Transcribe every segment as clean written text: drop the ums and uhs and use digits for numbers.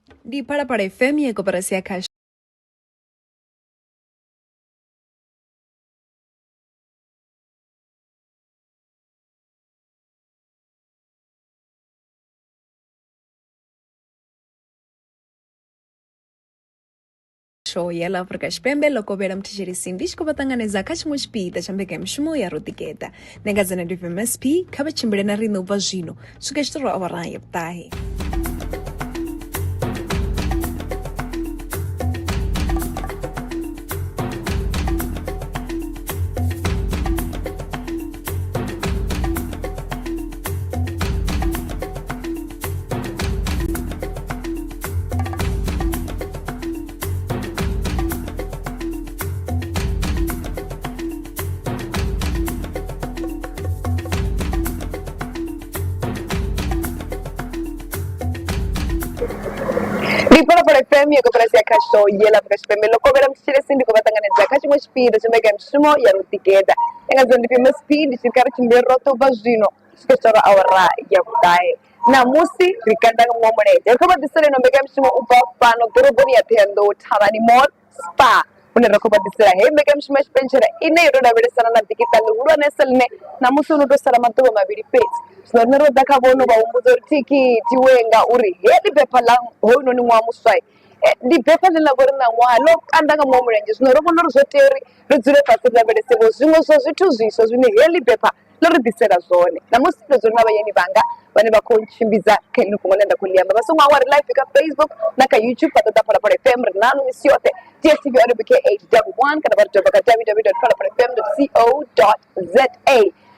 Ndi Phalaphala FM ya koporasi ya khasho ya ḽa Afrika Tshipembe ḽo kovhela muthetshelesi ndi tshi khou vha ṱanganedza kha tshiṅwe tshipiḓa tsha mbekanyamushumo ya Roḓigeḓa. Nṋe nga dzina ndi VMSP, kha vha tshimbile na riṋe u bva zwino swika tshiṱoro awara ya vhuṱahe. Ndi Phalaphala FM ya koporasi ya khasho ye ḽa Afrika Tshipembe ḽo kovhela muthetshelesi ndi khou vha ṱanganedza kha tshiṅwe tshipiḓa tsha mbekanyamushumo ya Roḓigeḓa. Nṋe nga dzina ndi MSP ndi tshi kha ri tshimbile roṱhe u bva zwino swika tshithoro awara ya vhuṱahe. Ṋamusi ri kanda nga muṅwe mulenzhe ri khou vha ḓisela ino mbekanyamushumo u bva fhano ḓoroboni ya Ṱhohoyanḓou Thavhani Mall Spa hune ra khou vha ḓisela heyi mbekanyamushumo ya tshipentshela ine yo tou lavhelesana na ḓikiṱa ḽihulwanesa ḽine ṋamusi ho no tou sala maḓuvha mavhili fhedzi. Zwino riṋe ro ḓa kha vhone u vha humbudza uri thikhithi wee ngauri heḽi bepha ḽa hoyunoni ṅwaha muswa ndi bepha ḽine ḽa vha uri ṋaṅwaha ḽo kanda nga muṅwe mulenzhe. Zwino ro vhona uri zwo tea uri ri dzule fhasi ri lavhelese vho zwiṅwe zwa zwithu zwiswa zwine heḽi bepha ḽo ri ḓisela zwone. Ṋamusi ndo dzula na vhayeni vhanga vhane vha khou ntshimbidza kha heḽi fhungo ḽine nda khou ḽi amba. Vha songo hangwa ri live kha Facebook na kha YouTube vha ṱoḓa Phalaphala FM ri nanu misi yoṱhe DSTV on BK 811 kana vha ri doba kha www.phalaphalafm.co.za.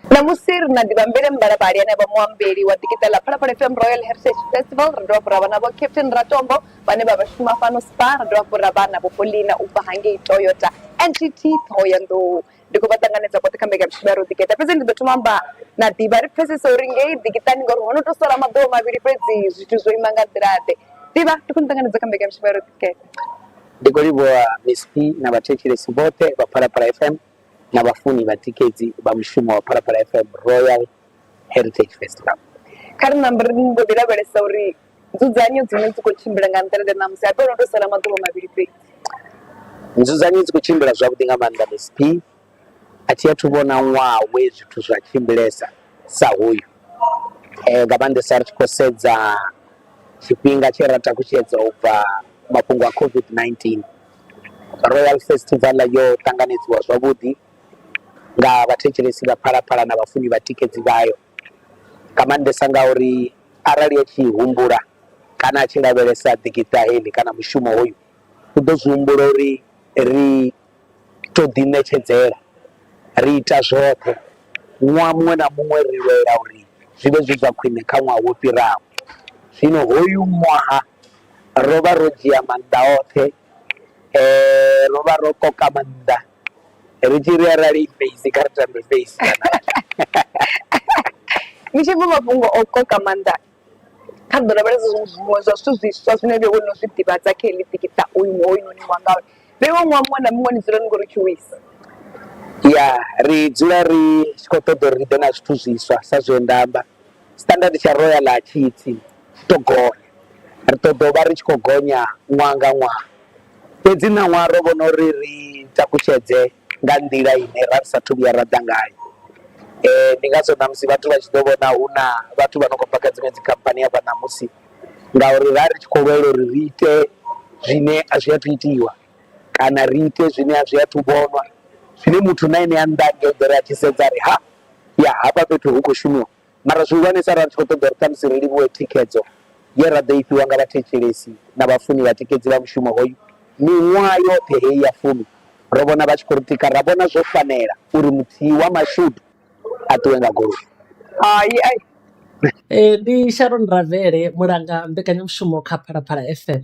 Ṋamusi ri na Ḓivhambele Mbalabali ane a vha muambeli wa ḓikiṱa ḽa Phalaphala FM Royal Heritage Festival. Ri dovha hafhu ra vha na Vho Captain Ratombo vhane vha vha shuma fhano Spar. Ra dovha hafhu ra vha na Vho Paulina u bva hangei Toyota NTT Ṱhohoyanḓou. Ndi khou vha ṱanganedza vhoṱhe kha mbekanyamushumo ya Roḓigeḓa fhedzi ndi ḓo thoma amba na Ḓivha ri pfesese uri ngei ḓikiṱani ngori ho no tou sala maḓuvha mavhili fhedzi zwithu zwo ima nga nḓila ḓe. Ḓivha ndi khou ni ṱanganedza kha mbekanyamushumo ya Roḓigeḓa. Ndi khou livhuwa Miss P na vhathetshelesi vhoṱhe vha Phalaphala FM na vhafuni vhatikedzi vha mushumo wa Phalaphala FM Royal Heritage Festival. Kha ri nambe ri mbo ḓi lavhelesa uri nzudzanyo dzine dzi khou tshimbila nga nḓila ḓe ṋamusi habe ho no tou sala maḓuvha mavhili fhedzi. Nzudzanyo dzi khou tshimbila zwavhuḓi nga maanḓa Miss P. A thi athu vhona ṅwaha we zwithu zwa tshimbilesa sa hoyu nga maanḓesa ri tshi khou sedza tshifhinga tshe ra takutshedza u bva mafhungo a COVID-19. Royal Festival yo ṱanganedziwa zwavhuḓi nga vhathetshelesi vha Phalaphala na vhafuni vhatikedzi vhayo nga maanḓesa ngauri arali a tshi humbula kana a tshi lavhelesa ḓikiṱa heḽi kana mushumo hoyu u ḓo zwi humbula uri ri tou ḓiṋetshedzela, ri ita zwoṱhe. Ṅwaha muṅwe na muṅwe ri lwela uri zwi vhe zwi zwa khwine kha ṅwaha wo fhiraho. Zwino hoyu ṅwaha ro vha ro dzhia maanḓa oṱhe, ro vha ro koka maanḓa ri tshi ri arali i face kha ri tambe face kana. Ni tshi bva mafhungo o koka maanḓa kha ri ḓo lavhelesa zwiṅwe zwa zwithu zwiswa zwine vheiwe no zwi ḓivhadza kha heḽi ḓikiṱa uyu hoyunoni ṅwaha ngauri vheiwe ṅwaha muṅwe na muṅwe ni dzula ni khou ri tshuwisa. Ya ri dzula ri tshi khou ṱoḓa uri ri ḓe na zwithu zwiswa sa zwe nda amba standard tsha Royal a tshi tsi tshi to gonya, ri ṱoḓa u vha ri tshi khou gonya ṅwaha nga ṅwaha fhedzi ṋaṅwaha ro vhona uri ri takutshedze nga nḓila ine ra ri sathu vhuya ra ḓa ngayo. Ndi ngazwo ṋamusi vhathu vha tshi ḓo vhona hu na vhathu vha no khou bva kha dziṅwe dzi khamphani hafha ṋamusi ngauri ra ri tshi khou lwela uri ri ite zwine a zwi athu itiwa kana ri ite zwine a zwi athu vhonwa zwine muthu na ene a nnḓa hangei u ḓo ri a tshi sedza a ri ha ya hafha fhethu hu khou shumiwa. Mara zwihulwanesa ra ri tshi khou ṱoḓa uri khamusi ri livhuwe thikhedzo ye ra ḓo i fhiwa nga vhathetshelesi na vhafuni vhatikedzi vha mushumo hoyu miṅwaha yoṱhe heyi ya fumi, ro vhona vha tshi khou ri tika ra vhona zwo fanela uri muthihi wa mashudu a ṱuwe nga goloi. Hai ai. Ndi Sharon Ravele mulanga mbekanyamushumo kha Phalaphala FM.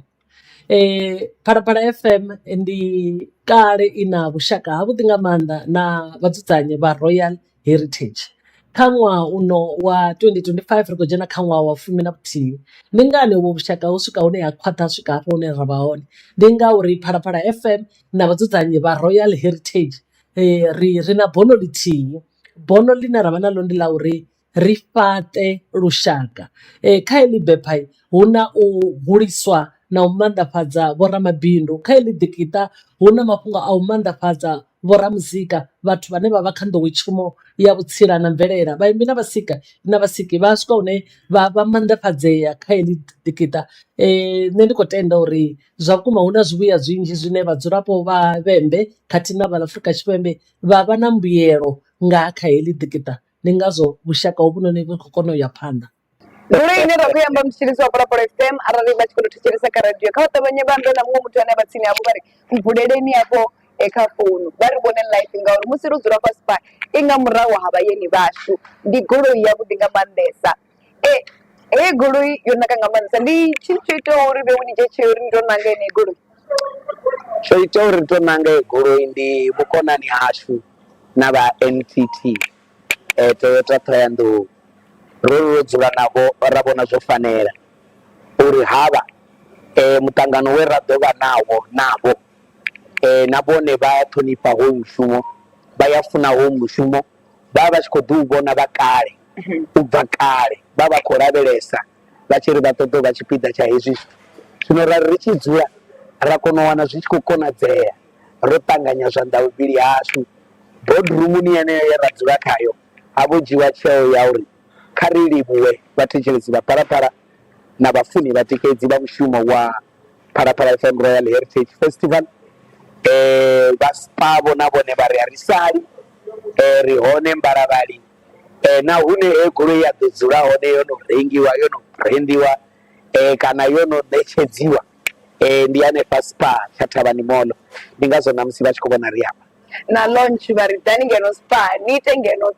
Phalaphala FM ndi kale i na vhushaka ha vhuḓi nga maanḓa na vhadzudzanyi vha Royal Heritage, kha ṅwaha uno wa 2025 ri khou dzhena kha ṅwaha wa fumi na vhuthihi. Ndi ngani uvho vhushaka ho swika hune ha khwaṱha ha swika hafho hune ra vha hone, ndi ngauri Phalaphala FM na vhadzudzanyi vha Royal Heritage ri ri na bono ḽithihi, bono ḽine ravha naḽo ndi ḽa uri ri fhaṱe lushaka. Kha heḽi bepha hu na u huliswa na u mannḓafhadza vhoramabindu. Kha heḽi ḓikiṱa hu na mafhungo a u mannḓafhadza vhoramuzika vhathu vhane vha vha kha nḓowetshumo ya vhutsila na mvelele vhaimbi na vhasika na vhasiki vha swika hune vha vha mannḓafhadzea kha heḽi ḓikiṱa. Nṋe ndi khou tenda uri zwa vhukuma hu na zwivhuya zwinzhi zwine vhadzulapo vha vhembe khathihi na vha ḽa Afrika Tshipembe vha vha na mbuyelo nga kha heḽi ḓikiṱa ndi ngazwo vhushaka hovhunoni vhu khou kona u ya phanḓa. Goloi ine ra khou i amba mutshilisi wa Phalaphala FM arali vha tshi khou tou thetshelesa kha radio kha vha ṱavhanye vha ambe na muṅwe muthu ane a vha tsini havho vha ri mvuleleni afho kha founu vha ri vhone live ngauri musi ro dzula fhasi fha i nga murahu ha vhayeni vhashu ndi goloi yavhuḓi nga maanḓesa. Heyi goloi yo naka nga maanḓesa ndi tshini tsho itaho uri vheiwe ni dzhie tsheo uri ni tou ṋanga yeneyi goloi? Tsho itaho uri ri tou ṋanga heyi goloi ndi vhukonani hashu na vha NTT Toyota Thohoyandou ro ri ro dzula navho ra vhona zwo fanela uri havha muṱangano we ra ḓo vha nawo navho na vhone vha ya ṱhonifha hoyu mushumo vha ya funa hoyu mushumo vha vha tshi khou ḓi u vhona vha kale u bva kale vha vha khou lavhelesa vha tshi ri vha ṱoḓa u vha tshipiḓa tsha hezwi zwithu. Zwino ra ri ri tshi dzula ra kona u wana zwi tshi khou konadzea ro ṱanganya zwanḓa vhuvhili hashu boardroomni yeneyo ye ra dzula khayo ha vho dzhiwa tsheo ya uri kha ri livhuwe vhathetshelesi vha Phalaphala na vhafuni vhatikedzi vha mushumo wa Phalaphala FM Royal Heritage Festival. Vha Spar vho na vhone vha ri a ri sali ri hone Mbalavhali na hune heyo goloi ya ḓo dzula hone yo no rengiwa yo no rendiwa kana yo no ṋetshedziwa ndi hanefha Spar tsha Thavhani Mall ndi ngazwo ṋamusi vha tshi khou vhona ri afha. Na launch vha ri ḓani ngeno Spar ni ite ngeno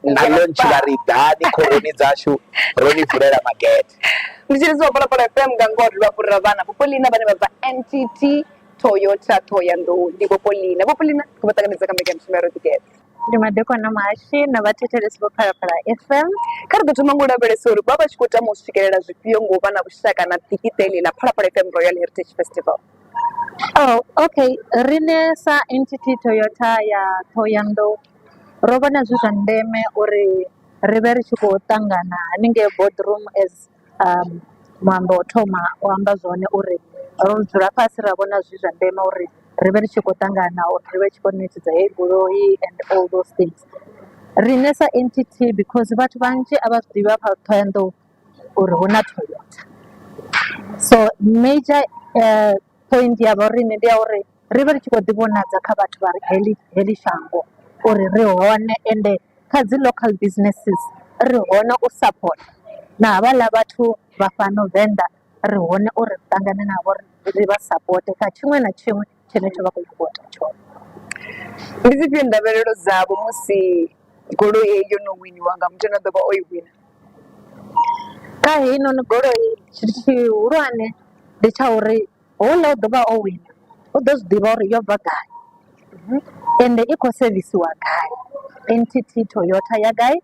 Na launch vha ri ḓani khoroni dzashu ro ni vulela magethe. Ndi tshi lidza Phalaphala FM nga ngoho ri vha fhurira vhana Vho Paulina vhane vha bva NTT Toyota Thohoyandou ndi Vho Paulina. Vho Paulina ri khou vha ṱanganedza kha mbekanyamushumo ya Roḓigeḓa. Ndi madekwana muhashi na vhathetshelesi vho Phalaphala FM. Kha ri ḓo thoma nga u lavhelesa uri vha vha tshi khou tama u swikelela zwifhio nga u vha na vhushaka na ḓikiṱa heḽi ḽa Phalaphala FM Royal Heritage Festival. Oh, okay. Riṋe sa NTT Toyota ya Thohoyandou ro vhona zwi zwa ndeme uri ri vhe ri tshi khou ṱangana haningei boardroom as muambo wa u thoma o amba zwone uri ro dzula fhasi ra vhona zwi zwa ndeme uri ri vhe ri tshi khou ṱangana uri ri vhe tshi khou ṋetshedza heyi goloi and all those things. Riṋe sa NTT because vhathu vhanzhi a vha zwi ḓivhi hafha Thohoyandou uri hu na Toyota so major point ya vho riṋe ndi ya uri ri vhe ri tshi khou ḓi vhonadza kha vhathu vha re heḽi heḽi shango uri ri hone ende kha dzi local businesses ri hone u support na havhaḽa vhathu vha fhano Venḓa ri hone uri ri ṱangane navho ri vha support kha tshiṅwe na tshiṅwe tshine tsho vha khou nyanga u ita tshone. Ndi dzifhio ndavhelelo dzavho musi goloi heyi yo no winiwa nga muthu ane a ḓo vha o i wina? Kha heinoni goloi tshithu tshihulwane ndi tsha uri houḽa u ḓo vha o wina u ḓo zwi ḓivha uri yo bva gai ende i khou sevisiwa gai NTT Toyota ya gai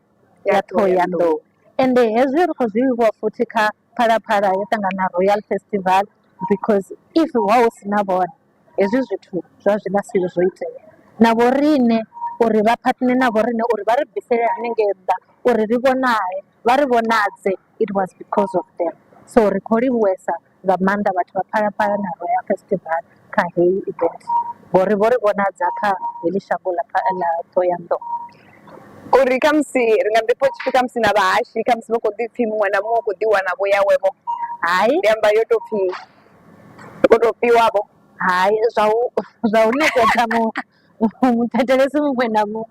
ya Thohoyandou ende hezwi ri khou zwi livhuwa futhi kha Phalaphala yo ṱangana na Royal Festival because if ho vha hu si na vhone hezwi zwithu zwa zwi nga si vhe zwo itea na vho riṋe uri vha phathine na vho riṋe uri vha ri bvisele hanengei nnḓa uri ri vhonale vha ri vhonadze it was because of them so ri khou livhuwesa nga maanḓa vhathu vha Phalaphala na Royal Festival kha heyi event ngori vho ri vhonadza kha heḽi shango ḽa ḽa Thohoyandou. Uri khamusi ri nga ḓi pfha hutshipfi khamusi na vhahashi khamusi vha khou ḓi pfhi muṅwe na muṅwe u khou ḓi wana vho yawe vho. Hai Ndi amba yo tou pfhi i khou tou fhiwa vho. Hai zwa u zwa u ṋekedza mu muthetshelesi muṅwe na muṅwe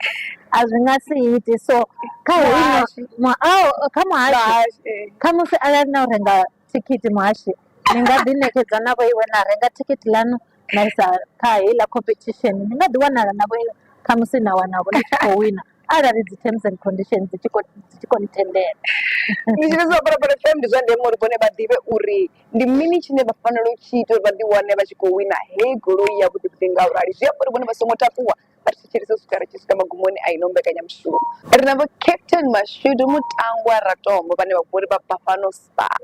a zwi nga si ite so kha hoyu kha muhashi khamusi arali na u renga thikhithi muhashi ni nga ḓi ṋekedza na vhoiwe na renga thikhithi ḽanu na isa kha heiḽa competition ni nga ḓi wanala na vhoiwe khamusi na wana vho ni tshi khou wina arali dzi terms and conditions dzi tshi khou dzi tshi khou ni tendela. Ndi tshi vha Phalaphala FM ndi zwa ndeme uri vhone vha ḓivhe uri ndi mini tshine vha fanela u tshi ita uri vha ḓi wane vha tshi khou wina heyi goloi ya vhuḓi vhuḓi nga u rali zwi amba uri vhone vha songo takuwa vha thetshelese u swika ri tshi swika magumoni a ino mbekanyamushumo. Ri na vho Captain Mashudu Mutangwa Ratombo vhane vha vhori vha bva fhano Spar.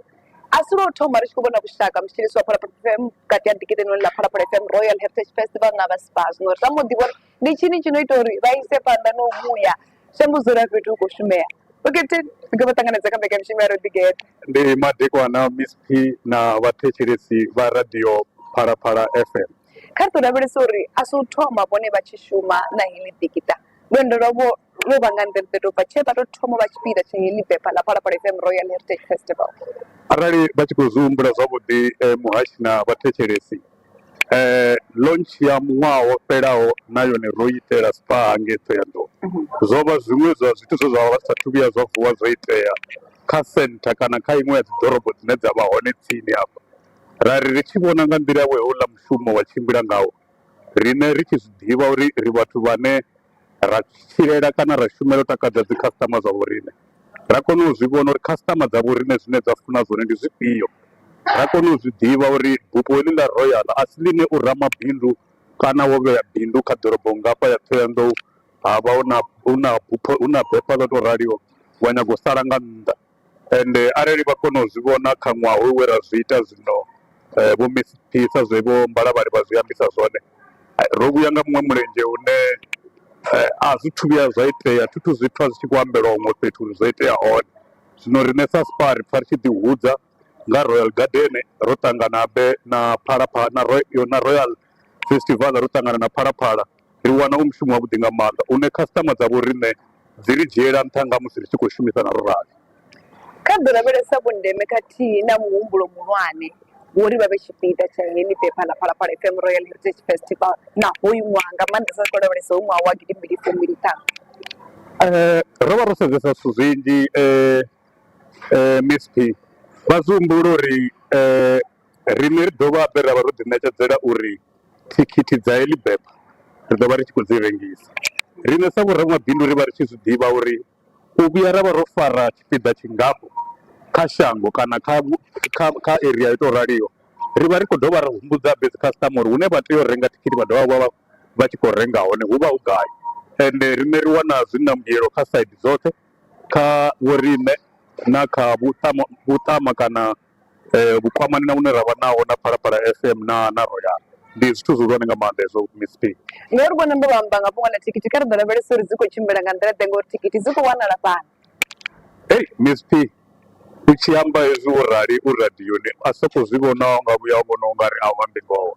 A si lwa u thoma ri tshi khou vhona vhushaka mutshilisi wa Phalaphala FM vhukati ha ḓikiṱa ḽinoni ḽa Phalaphala FM Royal Heritage Festival na vha Spar. Zwino ri tama u ḓivha uri ndi tshini tshi no ita uri vha ise phanḓa na u vhuya zwi amba zwo uri hafha fhethu hu khou shumea. Vho Captain, ndi khou vha ṱanganedza kha mbekanyamushumo ya Roḓigeḓa. Ndi madekwana Miss P na vhathetshelesi vha radio Phalaphala FM. Kha ri ḓo lavhelesa uri a si u thoma vhone vha tshi shuma na heḽi ḓikiṱa. Lwendo lwavho lwo vha nga nḓila ḓe tou bva tshe vha tou thoma vha tshipiḓa tsha heḽi bepha ḽa Phalaphala FM Royal Heritage Festival. Arali vha tshi khou zwi humbula zwavhuḓi muhashi na vhathetshelesi, Launch ya ṅwaha wo fhelaho na yone ro itela Spar hangei Ṱhohoyanḓou. Zwo vha zwiṅwe zwa zwithu zwe zwa vha zwi sathu vhuya zwa vuwa zwo itea kha sentha kana kha iṅwe ya dzi ḓorobo dzine dza vha hone tsini hafha. Ra ri ri tshi vhona nga nḓila we houḽa mushumo wa tshimbila ngawo, riṋe ri tshi zwi ḓivha uri ri vhathu vhane ra tshilela kana ra shumela u takadza dzi khasiṱama dza vho riṋe, ra kona u zwi vhona uri khasiṱama dza vho riṋe zwine dza funa zwone ndi zwifhio, ra kona u zwi ḓivha uri bufho heḽi ḽa Royal a si ḽine u ramabindu kana wo vhea bindu kha ḓorobo nngafha ya Ṱhohoyanḓou ha vha hu na hu na bupho hu na bepha ḽo tou raliho wa nyaga u sala nga nnḓa. Ende arali vha kona u zwi vhona kha ṅwaha hoyu we ra zwi ita zwino vho Miss P sa zwe vho Mbalavhali vha zwi ambisa zwone ro vhuya nga muṅwe mulenzhe une a zwi thu vhuya zwa itea thi thu zwi pfha zwi tshi khou ambelwa huṅwe fhethu uri zwo itea hone. Zwino riṋe sa Spar ri pfha ri tshi ḓi hudza nga Royal Garden ro ṱangana habe na Phalaphala na na Royal Festival ro ṱangana na Phalaphala ri wana u mushumo wavhuḓi nga maanḓa une khasiṱama dza vho riṋe dzi ri dzhiela nṱha nga musi ri tshi khou shumisana ro rali. Kha ri ḓo lavhelesa vhundeme khathihi na muhumbulo muhulwane wa uri vha vhe tshipiḓa tsha heḽi bepha ḽa Phalaphala FM Royal Heritage Festival na hoyu ṅwaha nga maanḓesa ri khou lavhelesa hoyu ṅwaha wa gidimbili fumbili ṱhanu. Ro vha ro sedzesa zwithu zwinzhi Miss P vha zwi humbule uri riṋe ri dovha habe ra vha ro ḓiṋetshedzela uri thikhithi dza heḽi bepha ri ḓo vha ri tshi khou dzi rengisa. Riṋe sa vhoramabindu ri vha ri tshi zwi ḓivha uri u vhuya ra vha ro fara tshipiḓa tshingafho kha shango kana kha kha kha area yo tou raliho ri vha ri khou dovha ra humbudza habe dzi khasiṱama uri hune vha tea u renga thikhithi vha dovha vha vha tshi khou renga hone hu vha hu gai. Ende riṋe ri wana zwi na mbuyelo kha side dzoṱhe kha vho riṋe na kha vhuṱama vhuṱama kana vhukwamani na vhune ra vha naho na Phalaphala FM na na Royal ndi zwithu zwihulwane nga maanḓa hezwo Miss P. Ngauri vho namba vha amba nga fhungo ḽa thikhithi kha ri ḓo lavhelesa uri dzi khou tshimbila nga nḓila ḓe ngori thikhithi dzi khou wanala fhano. Hey Miss P u tshi amba hezwi wo rali u radioni a soko zwi vhona u nga vhuya wa vhona u nga ri a u ambi ngoho.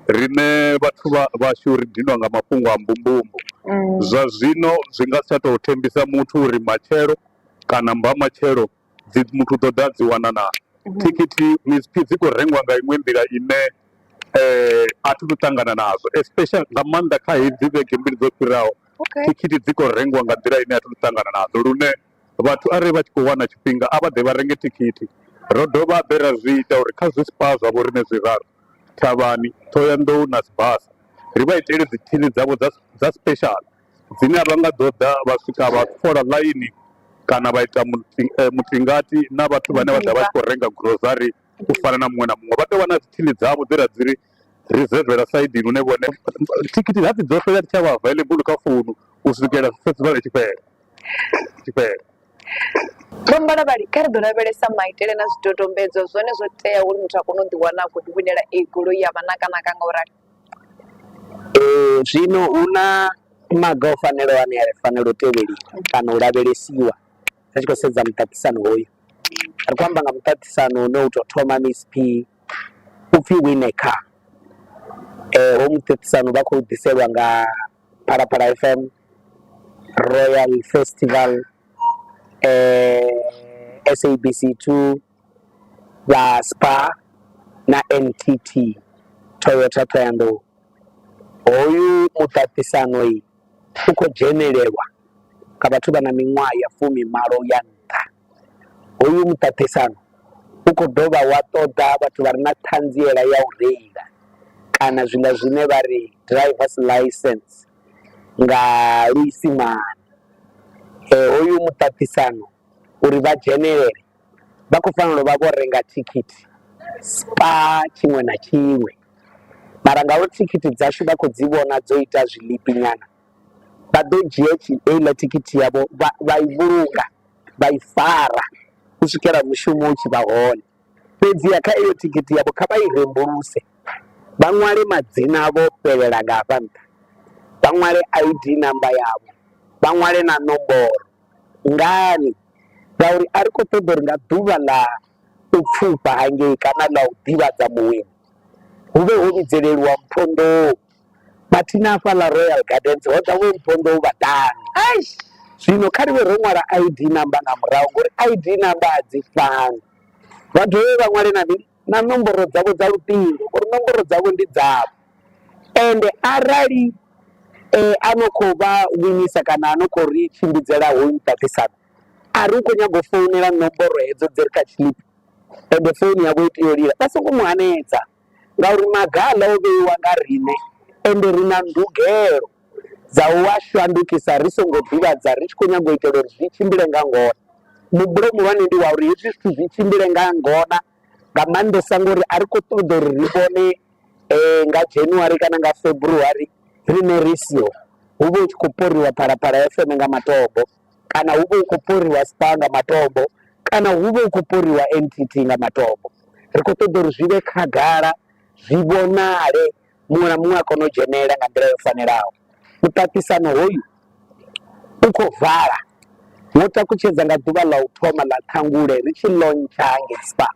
Riṋe vhathu vha vhashu ri dinwa nga mafhungo a mbumbumbu zwa zwino zwi nga si tsha tou thembisa muthu uri matshelo kana mbamatshelo dzi muthu u ḓo ḓa a dzi wana naa. Thikhithi Miss P dzi khou rengiwa nga iṅwe nḓila ine a thi thu ṱangana nazwo especially nga maanḓa kha hedzi vhege mbili dzo fhiraho thikhithi dzi khou rengiwa nga nḓila ine a thi thu ṱangana nadzo lune vhathu arali vha tshi khou wana tshifhinga a vha ḓe vha renge thikhithi. Ro dovha habe ra zwi ita uri kha zwi Spar zwa vho riṋe zwiraru Thavhani, Ṱhohoyanḓou na Sibasa ri vha itele dzi thini dzavho dza dza special dzine a vha nga ḓo ḓa vha swika vha fola ḽaini kana vha ita mutingati na vhathu vhane vha ḓa vha tshi khou renga grocery u fana na muṅwe na muṅwe. Vha tea u vha na dzi thini dzavho dze ra dzi ri rizevela saidini hune vhone thikhithi hapfi dzo fhela dzi tsha vha available kha founu u swikela festival i tshi fhela tshi fhela. Vho Mbalavhali, kha ri ḓo lavhelesa maitele na zwidodombedzwa zwone zwo tea uri muthu a kone u ḓiwana a khou ḓiwinela eyi goloi ya manakanaka nga u rali. Zwino hu na maga o fanelaho ane a fanela u tevheliwa kana u lavhelesiwa ri tshi khou sedza muṱaṱisano hoyu. Ri khou amba nga muṱaṱisano une u tou thoma Miss P u pfhi Win a Car, hoyu muṱaṱisano vha khou ḓiselwa nga Phalaphala FM, Royal Festival, SABC 2, vha Spar na NTT Toyota Thohoyandou. Hoyu muṱaṱisano u khou dzhenelelwa nga vhathu vha na miṅwaha ya fumimalo ya nṱha. Hoyu muṱaṱisano u khou dovha wa ṱoḓa vhathu vha re na ṱhanziela ya u reila kana zwiḽa zwine vha ri drivers licence nga luisimane. Hoyu muṱaṱisano uri vha dzhenelele vha khou fanela u vha vho renga thikhithi Spar tshiṅwe na tshiṅwe mara ngauri thikhithi dzashu vha khou dzi vhona dzo ita zwiḽipi nyana vha ḓo dzhia heiḽa thikhithi yavho vha i vhulunga vha i fara u swikela mushumo u tshi vha hone. Fhedziha kha iyo thikhithi yavho kha vha i rembuluse vha ṅwale madzina avho o fhelela nga hafha nṱha, vha ṅwale ID namba yavho, vha ṅwale na nomboro. Ngani? Ngauri a ri khou ṱoḓa uri nga ḓuvha ḽa u pfufha hangei kana ḽa u ḓivhadza muwini hu vhe ho vhidzeleliwa Mpho Nḓou. Mathina hafhaḽa Royal Gardens ho ḓa vho Mpho Nḓou vhaṱanu. Eish! Zwino kha ri vhe ro ṅwala ID number nga murahu ngori ID number a dzi fani. Vha dovhe vha ṅwale na mini na nomboro dzavho dza luṱingo ngori nomboro dzavho ndi dzavho. Ende arali a no khou vha winisa kana a no khou ri tshimbidzela hoyu muṱaṱisano a ri u khou nyaga u founela nomboro hedzo dzi re kha tshiḽipi ende founu yavho i tea u lila vha songo mu hanedza ngauri maga aḽa o vheiwa nga riṋe ende ri na ndugelo dza u a shandukisa ri songo ḓivhadza ri tshi khou nyaga u itela uri zwi tshimbile nga ngona. Muhumbulo muhulwane ndi wa uri hezwi zwithu zwi tshimbile nga ngona nga maanḓesa ngori a ri khou ṱoḓa uri ri vhone nga January kana nga February riṋe ri siho hu vha hu tshi khou poriwa Phalaphala F_M nga matombo kana hu vha hu khou poriwa Spar nga matombo kana hu vha hu khou poriwa N_T_T nga matombo. Ri khou ṱoḓa uri zwi vhe khagala zwi vhonale muṅwe na muṅwe a kone u dzhenelela nga nḓila yo fanelaho. Muṱaṱisano hoyu u khou vala wo takutshedza nga ḓuvha ḽa u thoma ḽa Ṱhangule ri tshi lontsha hangei Spar,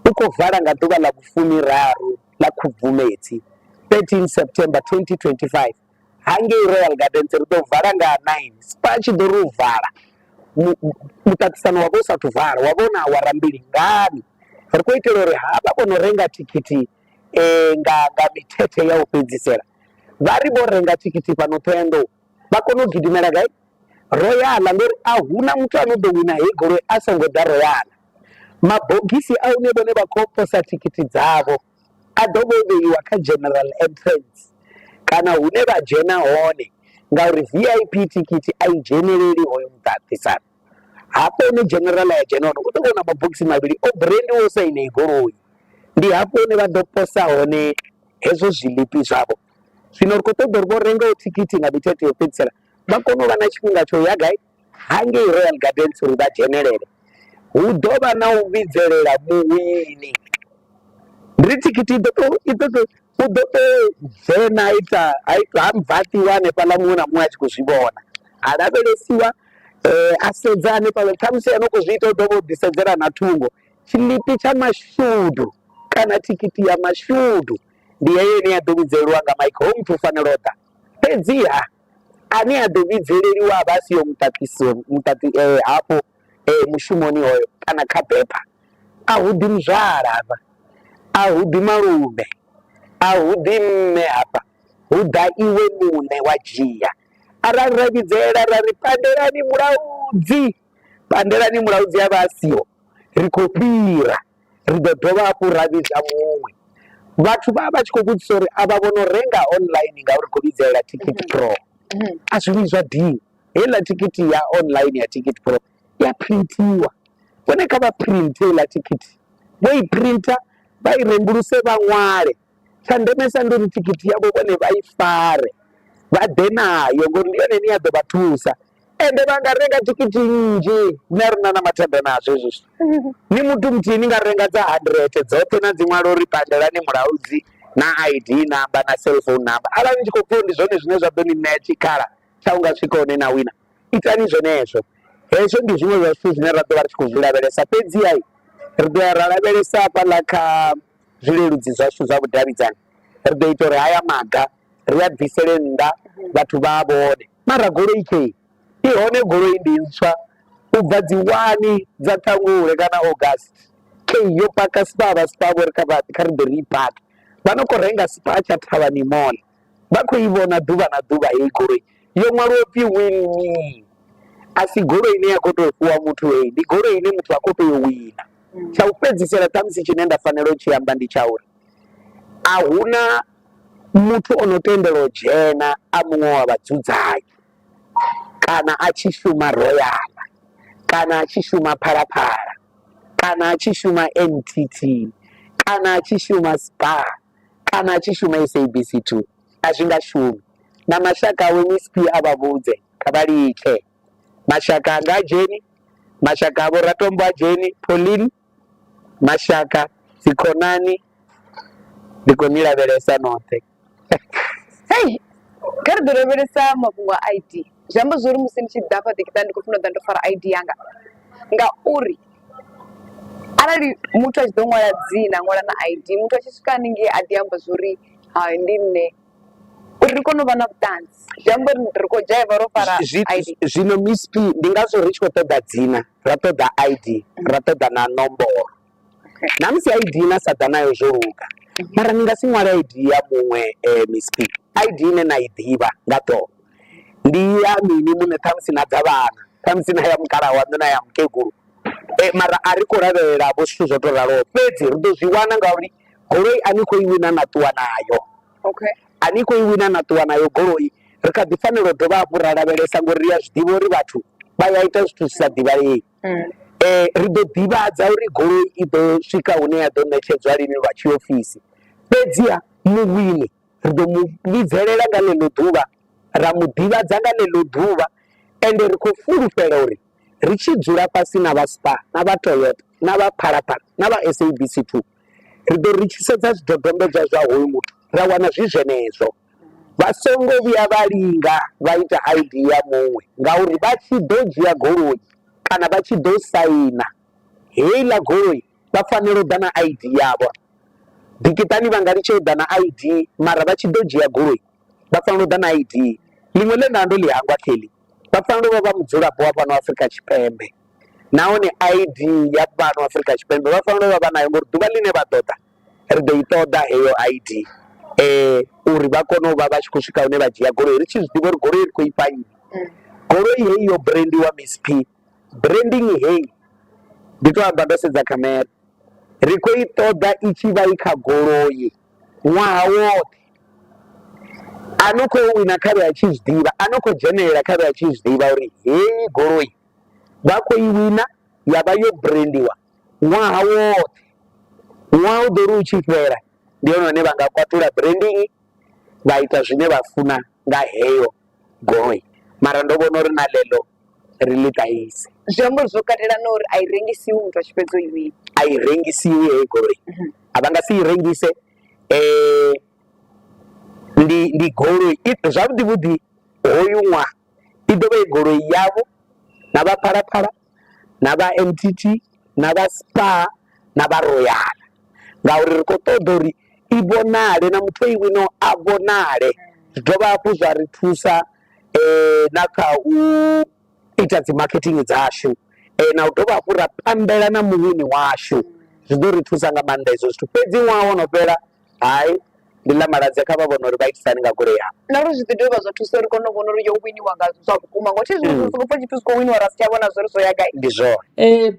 u khou vala nga ḓuvha ḽa vhufumiraru ḽa Khubvumedzi 13 September 2025 hangei Royal Gardens ri ḓo vala nga 9 Spar tshi ḓo ri u vala muṱaṱisano wa vha u sathu vala wa vha u na awara mbili ngani ri khou itela uri havha vho no renga thikhithi nga nga mithethe ya u fhedzisela vha ri vho renga thikhithi fhano Ṱhohoyanḓou vha kone u gidimela gai Royal ngori a huna muthu ano ḓo wina heyi goloi a songo ḓa Royal. Mabogisi a hune vhone vha khou posa thikhithi dzavho a ḓo vha o vheiwa kha general entrance kana hune vha dzhena hone ngauri V_I_P thikhithi a i dzheneleli hoyo muṱaṱisano. Hafho hune general ya dzhena hone u ḓo vhona mabogisi mavhili o brandiwa sa yeneyi goloi, ndi hafho hune vha ḓo posa hone hezwo zwiḽipi zwavho. Zwino ri khou ṱoḓa uri vho rengaho thikhithi nga mithethe yo fhedzisela vha kone u vha na tshifhinga tsho ya gai hangei Royal Gardens uri vha dzhenelele. Hu ḓo vha na u vhidzelela muwini, ndi ri thikhithi i ḓo tou i ḓo tou u ḓo tou dzhena a ita a ita ha mvaṱiwa hanefhaḽa muṅwe na muṅwe a tshi khou zwi vhona, ha lavhelesiwa a sedza hanefhaḽa khamusi a no khou zwi ita u ḓo vha o ḓi sedzela na thungo. Tshiḽipi tsha mashudu kana thikhithi ya mashudu ndi heyo ine ya ḓo vhidzelelwa nga maiki hoyu muthu u fanela u ḓa, fhedziha ane a ḓo vhidzeleliwa a vha a siho muṱaṱiso muṱaṱi hafho mushumoni hoyo kana kha bepha a hu ḓi muzwala hafha, a hu ḓi malume, a hu ḓi mme hafha hu ḓa iwe muṋe wa dzhia. Arali ra vhidzelela ra ri pandelani mulaudzi, pandelani mulaudzi a vha a siho ri khou fhira ri ḓo dovha hafhu ra vhidza muṅwe. Vhathu vha vha vha tshi khou vhudzisa uri a vha vho no renga online ngauri khou vhidzelela ticket pro a zwi vhuyi zwa dina heiḽa thikhithi ya online ya ticket pro ya printhiwa vhone kha vha printhe heiḽa thikhithi vho i printha vha i rembuluse vha ṅwale tsha ndemesa ndi uri thikhithi yavho vhone vha i fare vha ḓe nayo ngori ndi yone ine ya ḓo vha thusa ende vha nga renga thikhithi nnzhi nṋe a ri na na mathada nazwo hezwo zwithu ni muthu muthihi ni nga renga dza hundred dzoṱhe na dzi ṅwala uri pandelani mulaudzi na I_D number na cellphone number arali ni tshi khou pfha uri ndi zwone zwine zwa ḓo ni ṋea tshikhala tsha u nga swika hune na wina itani zwenezwo. Hezwo ndi zwiṅwe zwa zwithu zwine ra ḓo vha ri tshi khou zwi lavhelesa fhedziha ri ḓo ya ra lavhelesa hafhaḽa kha zwileludzi zwashu zwa vhudavhidzani ri ḓo ita uri haya maga ri a bvisele nnḓa vhathu vha a vhone mara goloi khei i hone goloi ndi ntswa u bva dzi wani dza Ṱhangule kana August khei yo paka Spar vha Spar vho ri kha vha kha ri ḓe ri i pake vha no khou renga Spar tsha Thavhani Mall vha khou i vhona ḓuvha na ḓuvha heyi goloi yo ṅwaliwa upfhi win me a si goloi ine ya khou tou fhiwa muthu heyi ndi goloi ine muthu a khou tea u wina tsha u fhedzisela ṱhamusi tshine nda fanela u tshi amba ndi tsha uri a huna muthu o no tendelwa u dzhena a muṅwe wa vhadzudzanyi kana a tshi shuma Royal kana a tshi shuma Phalaphala kana a tshi shuma N_T_T kana a tshi shuma Spar kana a tshi shuma S_A_B_C 2 a zwi nga shumi na mashaka awe Miss P a vha vhudze kha vha litshe mashaka anga a dzheni mashaka a vho Ratombo a dzheni Pauline mashaka dzikhonani ndi khou ni lavhelesa noṱhe. Hei, kha ri ḓo lavhelesa mafhungo a I_D. Zwi amba zwori musi ndi tshi ḓa hafha ḓikiṱani ndi khou funa u ḓa ndo fara ID yanga ngauri arali muthu a tshi ḓo ṅwala dzina a ṅwala na ID muthu a tshi swika haningei a ḓi amba zwori hai ndi nṋe uri ri kone u vha na vhuṱanzi zwi amba uri ri khou dzhaiva ro fara ID. Zwino Miss P ndi ngazwo ri tshi khou ṱoḓa dzina ra ṱoḓa ID ra ṱoḓa na nomboro na musi ID na sa ḓa nayo zwo luga mara ni nga si ṅwale ID ya muṅwe Miss P ID ine na i ḓivha nga ṱhoho ndi ya mini muṋe ṱhamusi na dza vhana ṱhamusi na ya mukalaha waṋu na ya mukegulu mara a ri khou lavhelela vho zwithu zwo to raloho fhedzi ri ḓo zwi wana ngauri goloi a ni khou i wina na ṱuwa nayo okay a ni khou i wina na ṱuwa nayo goloi ri kha ḓi fanela u dovha hafhu ra lavhelesa ngori ri a zwi ḓivha uri vhathu vha ya ita zwithu zwi sa ḓivhalei ri ḓo ḓivhadza uri goloi i ḓo swika hune ya ḓo ṋetshedzwa lini lwa tshiofisi fhedziha muwini ri ḓo mu vhidzelela nga ḽeḽo ḓuvha ra mu ḓivhadza nga ḽeḽo ḓuvha ende ri khou fulufhela uri ri tshi dzula fhasi na vha Spar na vha Toyota na vha Phalaphala na vha SABC 2 ri ḓo ri tshi sedza zwidodombedzwa zwa hoyu muthu ra wana zwi zwenezwo. Vha songo vhuya vha linga vha ita ID ya muṅwe ngauri vha tshi ḓo dzhia goloi kana vha tshi ḓo saina heiḽa goloi vha fanela u ḓa na ID yavho. Ḓikiṱani vha nga litsha u ḓa na ID mara vha tshi ḓo dzhia goloi vha fanela u ḓa na ID. Ḽiṅwe ḽe nda ndo ḽi hangwa kheḽi, vha fanela u vha vha mudzulapo wa fhano Afrika Tshipembe nahone ID ya fhano Afrika Tshipembe vha fanela u vha vha nayo ngori ḓuvha ḽine vha ḓo ḓa ri ḓo i ṱoḓa heyo ID uri vha kone u vha vha tshi khou swika hune vha dzhia goloi ri tshi zwi ḓivha uri goloi ri khou ifha nnyi. Goloi heyi yo brandiwa Miss P, branding heyi ndi to amba ndo sedza khamera ri khou i ṱoḓa i tshi vha i kha goloi ṅwaha woṱhe. A no khou wina kha vhe a tshi zwi ḓivha, a no khou dzhenelela kha vhe a tshi zwi ḓivha uri heyi goloi vha khou i wina ya vha yo brandiwa ṅwaha woṱhe. Ṅwaha u ḓo ri u tshi fhela ndi hone hune vha nga kwatula branding vha ita zwine vha funa nga heyo goloi mara ndo vhona uri na ḽeḽo ri ḽi ṱahise. Zwi amba uri zwo katela na uri a i rengisiwi muthu a tshi fhedza u i wina. A i rengisiwi heyi goloi a vha nga si i rengise ndi ndi goloi zwavhuḓi vhuḓi hoyu ṅwaha i ḓo vha i goloi yavho na vha Phalaphala na vha MTT na vha Spar na vha Royal ngauri ri khou ṱoḓa uri i vhonale na muthu o i winaho a vhonale zwi dovha hafhu zwa ri thusa na kha u ita dzi marketing dzashu na u dovha hafhu ra pambela na muwini washu zwi ḓo ri thusa nga maanḓa hezwo zwithu fhedzi ṅwaha wo no fhela Hai, ndi ḽa maladze kha vha vhone uri vha itisa hani nga goloi yavho. Na uri zwi ḓi dovha zwa thusa uri kone u vhona uri yo winiwa nga zwa vhukuma ngori thi zwiṅwe zwithu sokou pfha tshithu zwi khou winiwa ra si tsha vhona zwori zwo ya gai. Ndi zwone.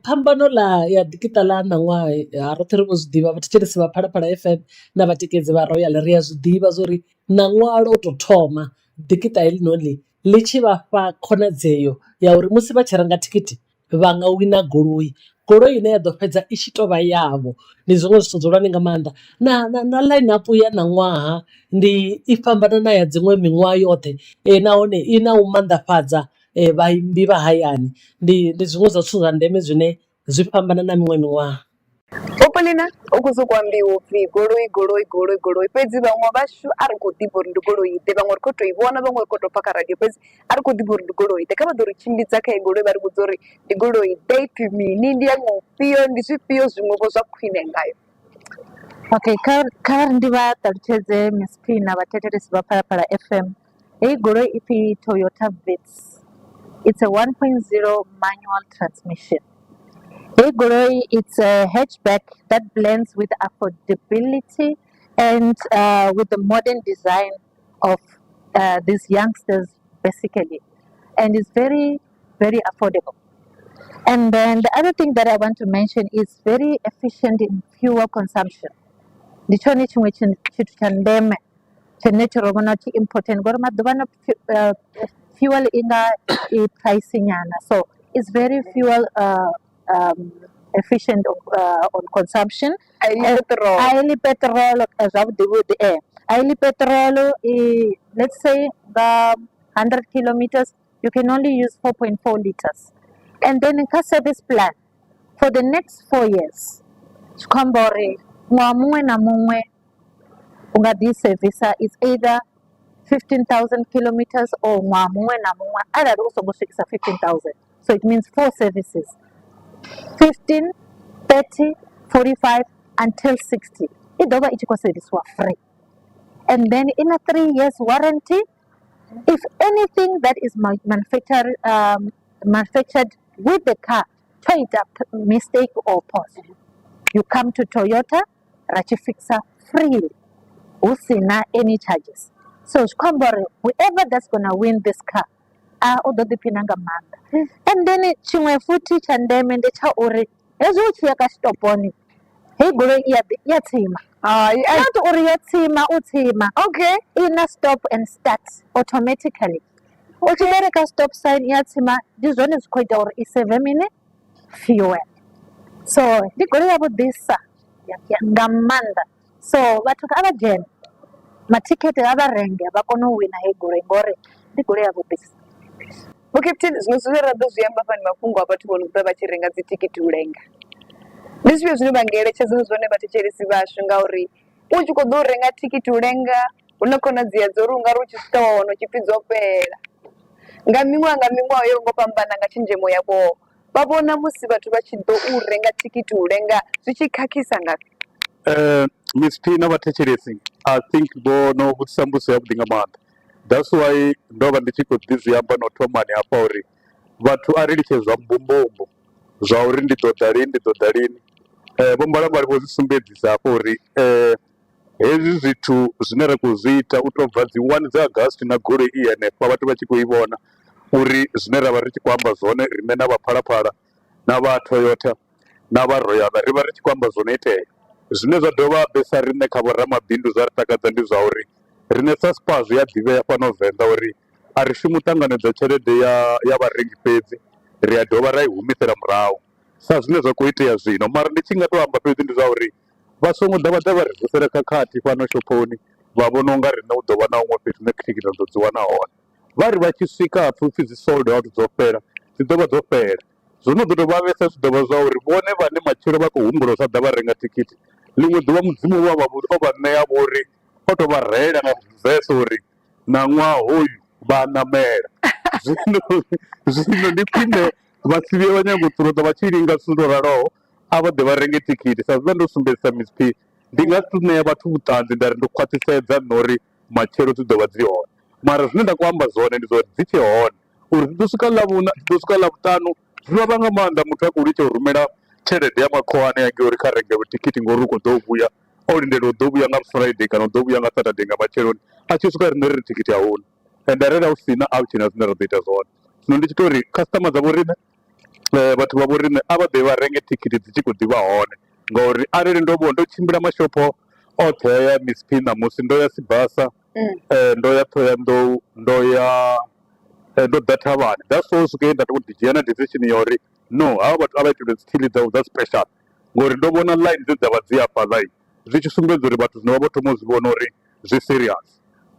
Phambano ḽa ya ḓikiṱa ḽa ṋaṅwaha ha roṱhe ri vho zwi ḓivha vhathetshelesi vha Phalaphala FM na vhatikedzi vha Royal ri a zwi ḓivha zwori ṋaṅwaha lwo tou thoma ḓikiṱa heḽinoni ḽi tshi vha fha khonadzeo ya uri musi vha tshi renga thikhithi vha nga wina goloi, goloi ine ya ḓo fhedza i tshi tovha yavho ndi zwiṅwe zwithu zwihulwane nga maanḓa. Na na na line up ya ṋaṅwaha ndi i fhambana na ya dziṅwe miṅwaha yoṱhe nahone i na u mannḓafhadza vhaimbi vha hayani ndi zwiṅwe zwa zwithu zwa ndeme zwine zwi fhambana na miṅwe miṅwaha. Vho Paulina, hu khou sokou ambiwa u pfhi goloi goloi goloi goloi fhedzi vhaṅwe vhashu a ri khou ḓivha uri ndi goloi ḓe, vhaṅwe ri khou tou i vhona vhaṅwe ri khou tou pfha kha radio fhedzi a ri khou ḓivha uri ndi goloi ḓe. Kha vha ḓo ri tshimbidza kha heyi goloi vha ri vhudza uri ndi goloi ḓe, i pfhi mini, ndi ya ṅwaha ufhio, ndi zwifhio zwiṅwe vho zwa khwine ngayo. Okay, kha kha ri ndi vha ṱalutshedze Miss P na vhathetshelesi vha Phalaphala FM. Heyi goloi i pfi Toyota Vitz. It's a 1.0 manual transmission. Heyi goloi it's a hatchback that blends with affordability and with the modern design of these youngsters basically and it's very very affordable. And then the other thing that I want to mention is very efficient in fuel consumption. Ndi tshone tshiṅwe tshithu tsha ndeme tshine tshi ro vhona tshi important ngori maḓuvha ano fuel i nga i price nyana so it's very fuel efficient on consumption. A i ḽi peṱirolo. A i ḽi peṱirolo zwavhuḓi vhuḓi ee a i ḽi peṱirolo i let's say nga 100 kilometers you can only use 4.4 liters and then kha service plan for the next 4 years zwi khou amba uri ṅwaha muṅwe na muṅwe u nga ḓi servisa it's either 15000 kilometers or ṅwaha muṅwe na muṅwe arali u songo swikisa 15000 so it means four services 15 30 45 until 60 i ḓo vha i tshi khou servisiwa free and then in a 3 years warranty if anything that is manufactured with the car tsho ita mistake or pause you come to Toyota ra tshi fixa freely hu sina any charges so zwi khou amba uri whoever that's gonna win this car a u ḓo ḓiphina nga maanḓa and then tshiṅwe futhi tsha ndeme ndi tsha uri hezwi u tshi ya ka tshitoponi heyi goloi i ya tsima Hai, ai. Not uri yo tsima u tsima Okay. ina stop and start automatically u tshi bereka stop sign ya tsima ndi zwone zwi khou ita uri i save mini fuel so ndi goloi ya vhuḓisa nga maanḓa so vhathu a vha dzhene mathikhethe a vha renge vha kone u wina heyi goloi ngori ndi goloi ya vhuḓisa. Vho Captain, zwiṅwe zwine ra ḓo zwi amba fha ndi mafhungo a vhathu vho no ḓa vha tshi renga dzithikhithi u lenga. Ndi zwifhio zwine vha nga eletshedza zwone vhathetshelesi vhashu ngauri u tshi khou ḓo renga thikhithi u lenga hu na khonadzeo dza uri u nga ri u tshi swika wa wana u tshi pfhi dzo fhela. Nga miṅwaha nga miṅwaha yo ngo fhambana nga tshenzhemo yavho vha vhona musi vhathu vha tshi ḓo u renga thikhithi u lenga zwi tshi khakhisa ngafhi? Miss P na vhathetshelesi I think vho no vhudzisa mbudziso ya vhuḓi nga maanḓa that's why ndo vha ndi tshi khou ḓi zwi amba no thomani hafha uri vhathu a ri litshe zwa mbumbumbu zwa uri ndi ḓo ḓa lini ndi ḓo ḓa lini. Vho Mbalambala vho zwi sumbedzisa hafho uri hezwi zwithu zwine ra khou zwi ita u tou bva dzi 1 dza August na goloi i henefha vhathu vha tshi khou i vhona uri zwine ra vha ri tshi khou amba zwone riṋe na vha Phalaphala na vha Toyota na vha Royal ri vha ri tshi khou amba zwo no itea. Zwine zwa dovha habe sa riṋe kha vhoramabindu zwa ri takadza ndi zwa uri riṋe sa Spar zwi a ḓivhea fhano Venḓa uri a ri shumi u ṱanganedza tshelede ya vharengi fhedzi ri a dovha ra i humisela murahu sa zwine zwa khou itea zwino. Mara ndi tshi nga to amba fhedzi ndi zwa uri vha songo ḓa vha ḓa vha ri vusela khakhathi fhano shophoni vha vhona unga riṋe hu ḓo vha na huṅwe fhethu hune thikhithi ra ḓo dzi wana hone. Vha ri vha tshi swika hapfi hupfi dzi sold out dzo fhela dzi ḓo vha dzo fhela. Zwo no ḓo tou vhavhesa zwi ḓo vha zwa uri vhone vhane matshelo vha khou humbula u sa ḓa vha renga thikhithi ḽiṅwe ḓuvha mudzimu wa vha o vha ṋea vho uri o tou vha reela nga verse uri na ṅwaha hoyu vha ṋamela. Zwino zwino ndi khwine vha si vhuye vha nyaga u ṱuṱuwedza vha tshi linga zwithu zwo raloho a vha ḓe vha renge thikhithi sa zwiḽa ndo sumbedzisa Miss P ndi nga si ṋea vhathu vhuṱanzi nda ri ndo khwaṱhisedza nṋe uri matshelo dzi ḓo vha dzi hone mara zwine nda khou amba zwone ndi zwa uri dzi tshe hone uri dzi ḓo swika ḽavhuṋa dzi ḓo swika ḽavhuṱanu zwi vhavha nga maanḓa muthu a khou litsha u rumela tshelede ya makhuwani hangei uri kha renge thikhithi ngori u khou ḓo vhuya o lindela u ḓo vhuya nga Friday kana u ḓo vhuya nga Saturday nga matsheloni a tshi swika riṋe ri ri thikhithi ahuna ende arali hu si na a hu tshena zwine ra ḓo ita zwone. Zwino ndi tshi tou ri khasiṱama dza vho riṋe vhathu vha vho riṋe a vha ḓe vha renge thikhithi dzi tshi khou ḓivha hone ngori arali ndo vho ndo tshimbila mashopho oṱhe ya Miss P ṋamusi ndo ya Sibasa ndo ya Ṱhohoyanḓou ndo ya ndo ḓa Thavhani that's why u swika he nda tou ḓi dzhia na decision ya uri no havha vhathu a vha itelwe dzi till dzavho dza special ngori ndo vhona line dze dza vha dzi hafhaḽa zwi tshi sumbedza uri vhathu zwino vha vho thoma u zwi vhona uri zwi serious.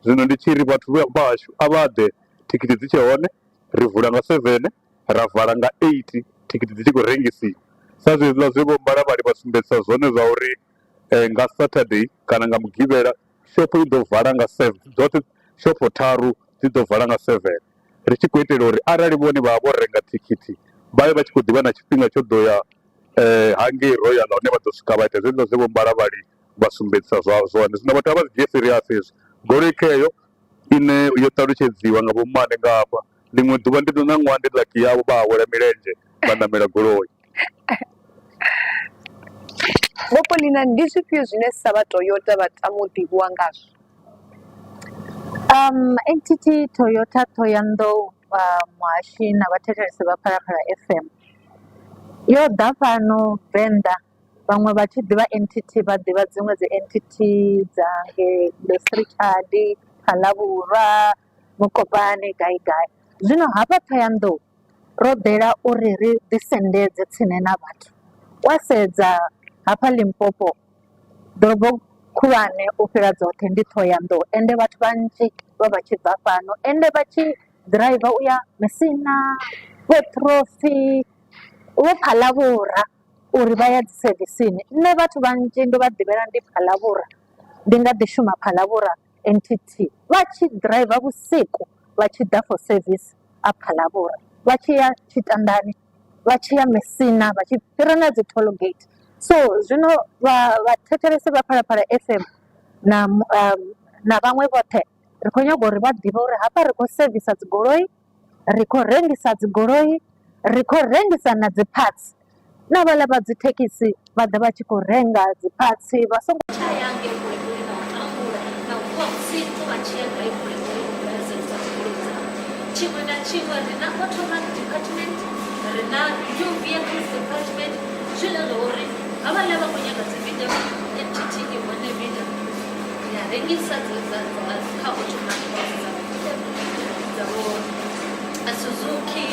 Zwino ndi tshi ri vhathu vha hashu a vha ḓe thikhithi dzi tshe hone ri vula nga 7 ra vala nga 8 thikhithi dzi tshi khou rengisiwa sa zwezwiḽa zwe vho Mbalavhali vha sumbedzisa zwone zwa uri nga Saturday kana nga Mugivhela shopho i ḓo vala nga 7 dzoṱhe shopho tharu dzi ḓo vala nga 7 ri tshi khou itela uri arali vhone vha vha vho renga thikhithi vha vhe vha tshi khou ḓivha na tshifhinga tsho ḓo ya hangei Royal hune vha ḓo swika vha ita zwezwiḽa zwe vho Mbalavhali vha sumbedzisa zwa zwone. Zwino vhathu a vha zwi dzhie serious hezwi goloi kheyo ine yo ṱalutshedziwa nga vhommane nga hafha ḽiṅwe ḓuvha ndi ḓo na ṅwaha ndi lucky yavho vha awela milenzhe vha ṋamela goloi. Vho Paulina, ndi zwifhio zwine sa vha Toyota vha tama u ḓivhiwa ngazwo? NTT Toyota Thohoyandou muhashi na vhathetshelesi vha Phalaphala FM yo ḓa fhano Venḓa vhaṅwe vha tshi ḓivha NTT vha ḓivha dziṅwe dzi NTT dza ngei Richard, Phalaborwa, Mokopane gai gai. Zwino hafha Thohoyandou ro ḓela uri ri ḓi sendedze tsini na vhathu, wa sedza hafha Limpopo ḓorobo khulwane u fhira dzoṱhe ndi Ṱhohoyanḓou ende vhathu vhanzhi vha vha tshi bva fhano ende vha tshi ḓiraiva uya Musina, vho Trophy, vho Phalaborwa uri vha ya dzi sevisini. Nṋe vhathu vhanzhi ndo vha ḓivhela ndi Phalaborwa ndi nga ḓi shuma Phalaborwa. NTT vha tshi driver vhusiku vha tshi ḓa for service a Phalavhura vha tshi ya Tshitandani vha tshi ya Messina vha tshi fhira na dzi toll gate so zwino vha vhathetshelesi vha Phalaphala FM na na vhaṅwe vhoṱhe ri khou nyaga uri vha ḓivhe uri hafha ri khou sevisa dzi goloi ri khou rengisa dzi goloi ri khou rengisa na dzi parts na vhaḽa vha dzi thekhisi vha ḓa vha tshi khou renga dzi parts vha songo tsha ya ngei kule kule na u tambula na u vuwa vhusiku vha tshi ya gai kule kule u bveledza dzigoloi dzavho. Tshiṅwe na tshiṅwe ri na automatic department, ri na new vehicles department zwine zwa uri havhaḽa vha khou nyaga dzi VW NTT i hone VW ri a rengisa kha automatic dza dza vho Suzuki,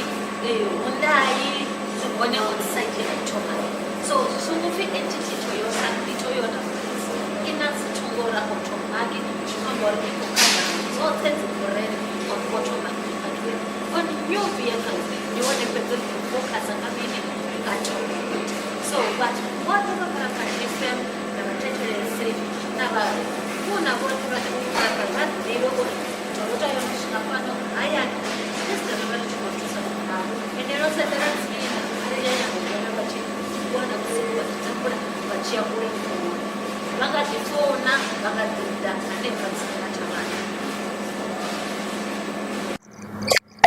Hyundai dzi hone on site ya automatic. So zwi songo pfhi NTT Toyota ndi Toyota fhedzi i na dzi thungo ra automatic zwi khou amba uri i khou cover dzoṱhe dzi brand on automatic department. On new vehicles ndi hone fhedzi ri khou focusa nga mini nga Toyota. So vhathu vhoṱhe vha Phalaphala FM na vhathetshelesi na vhafuna vhoṱhe vha Phalaphala vha ḓivhe uri Toyota yo no swika fhano hayani fhedzi ri vha ri tshi khou thusa navho ende ro sendela dzina arali ya nyaga u vhona vha tshi wana vhusiku vha tshi tambula vha tshi ya kule kule vha nga ḓi founa vha nga ḓi ḓa hanefha tsini na thavhani.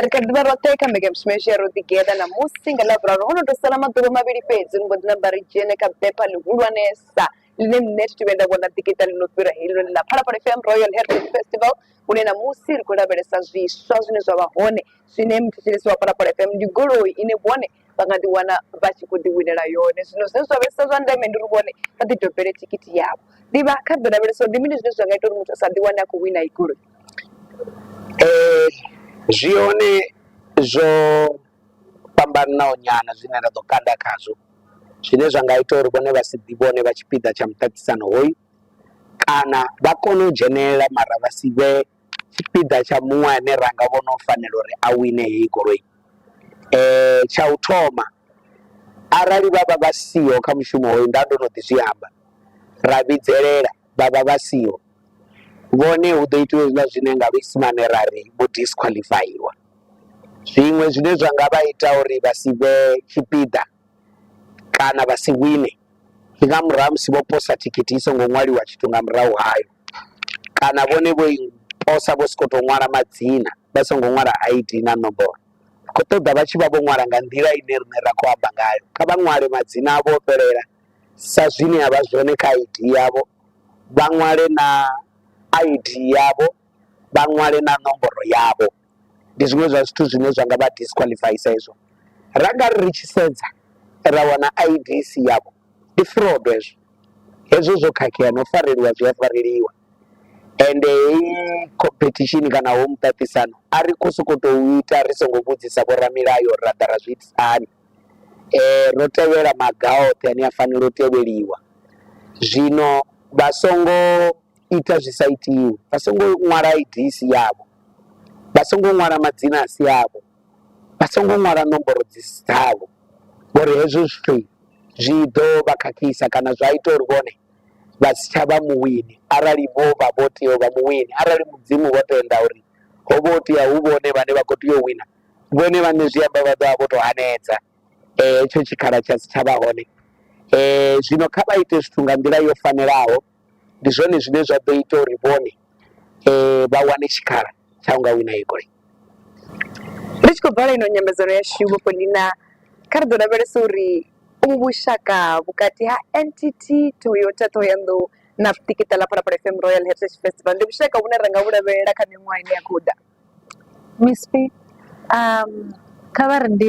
Ri kha ḓivha roṱhe kha mbekanyamushumo yashu ya Ro Ḓigeḓa ṋamusi nga Ḽavhuraru ho no tou sala maḓuvha mavhili fhedzi ri mbo ḓi namba ri dzhene kha bepha ḽihulwanesa ḽine nṋe thi thu vhuya nda vhona ḓikiṱa ḽi no fhira heḽinoni ḽa Phalaphala FM Royal Heritage Festival hune ṋamusi ri khou lavhelesa zwiswa zwine zwa vha hone zwine muthetshelesi wa Phalaphala FM ndi goloi ine vhone vha nga ḓiwana vha tshi khou ḓiwinela yone. Zwino zwine zwa vhesa zwa ndeme ndi uri vhone vha ḓi dobele thikhithi yavho. Ḓivha kha ri ḓo lavhelesa uri ndi mini zwine zwa nga ita uri muthu a sa ḓiwane a khou wina iyi goloi. Zwi hone zwo fhambananaho nyana zwine nda ḓo kanda khazwo zwine zwa nga ita uri vhone vha si ḓi vhone vha tshipiḓa tsha muṱaṱisano hoyu kana vha kone u dzhenelela mara vha si vhe tshipiḓa tsha muṅwe ane ra nga vhona o fanela uri a wine heyi goloi. Tsha u thoma arali vha vha vha siho kha mushumo hoyu nda ndo no ḓi zwi amba ra vhidzelela vha vha vha siho vhone hu ḓo itiwa hezwiḽa zwine nga luisimane ra ri vho disqualifaiwa. Zwiṅwe zwine zwa nga vha ita uri vha si vhe tshipiḓa kana vha si wine ndi nga murahu ha musi vho posa thikhithi i songo ṅwaliwa tshithu nga murahu hayo kana vhone vho i posa vho sokou tou ṅwala madzina vha songo ṅwala ID na ṋomboro. Ri khou ṱoḓa vha tshi vha vho ṅwala nga nḓila ine riṋe ra khou amba ngayo, kha vha ṅwale madzina avho o fhelela sa zwine a vha zwone kha ID yavho, vha ṅwale na ID yavho, vha ṅwale na ṋomboro yavho. Ndi zwiṅwe zwa zwithu zwine zwa nga vha disqualifyisa hezwo. Ra nga ri ri tshi sedza ra wana ID i si yavho ndi fraud hezwo, hezwo zwo khakhea na u fareliwa zwi a fareliwa ende heyi competition kana hoyu muṱaṱisano a ri khou sokou tou ita ri songo vhudzisa vhoramilayo ra ḓa ra zwi itisa hani. Ro tevhela maga oṱhe ane a fanela u tevheliwa, zwino vha songo ita zwi sa itiwi, vha songo ṅwala ID i si yavho, vha songo ṅwala madzina a si avho, vha songo ṅwala nomboro dzi si dzavho ngori hezwo zwithu zwi ḓo vha khakhisa kana zwa ita uri vhone vha si tsha vha muwini arali vho vha vho tea u vha muwini. Arali mudzimu vho tenda uri ho vha ho tea hu vhone vhane vha khou tea u wina vhone vhaṋe zwi amba vha ḓo vha vho tou hanedza hetsho tshikhala tsha si tsha vha hone. Zwino kha vha ite zwithu nga nḓila yo fanelaho ndi zwone zwine zwa ḓo ita uri vhone vha wane tshikhala tsha u nga wina heyi goloi. Ri tshi khou vala ino nyambedzano yashu Vho Paulina, kha ri ḓo lavhelesa uri uvhu vhushaka vhukati ha NTT Toyota Thohoyandou na ḓikiṱa ḽa Phalaphala FM Royal Heritage Festival ndi vhushaka vhune ra nga vhu lavhelela kha miṅwaha ine ya khou ḓa. Miss P, kha vha ri ndi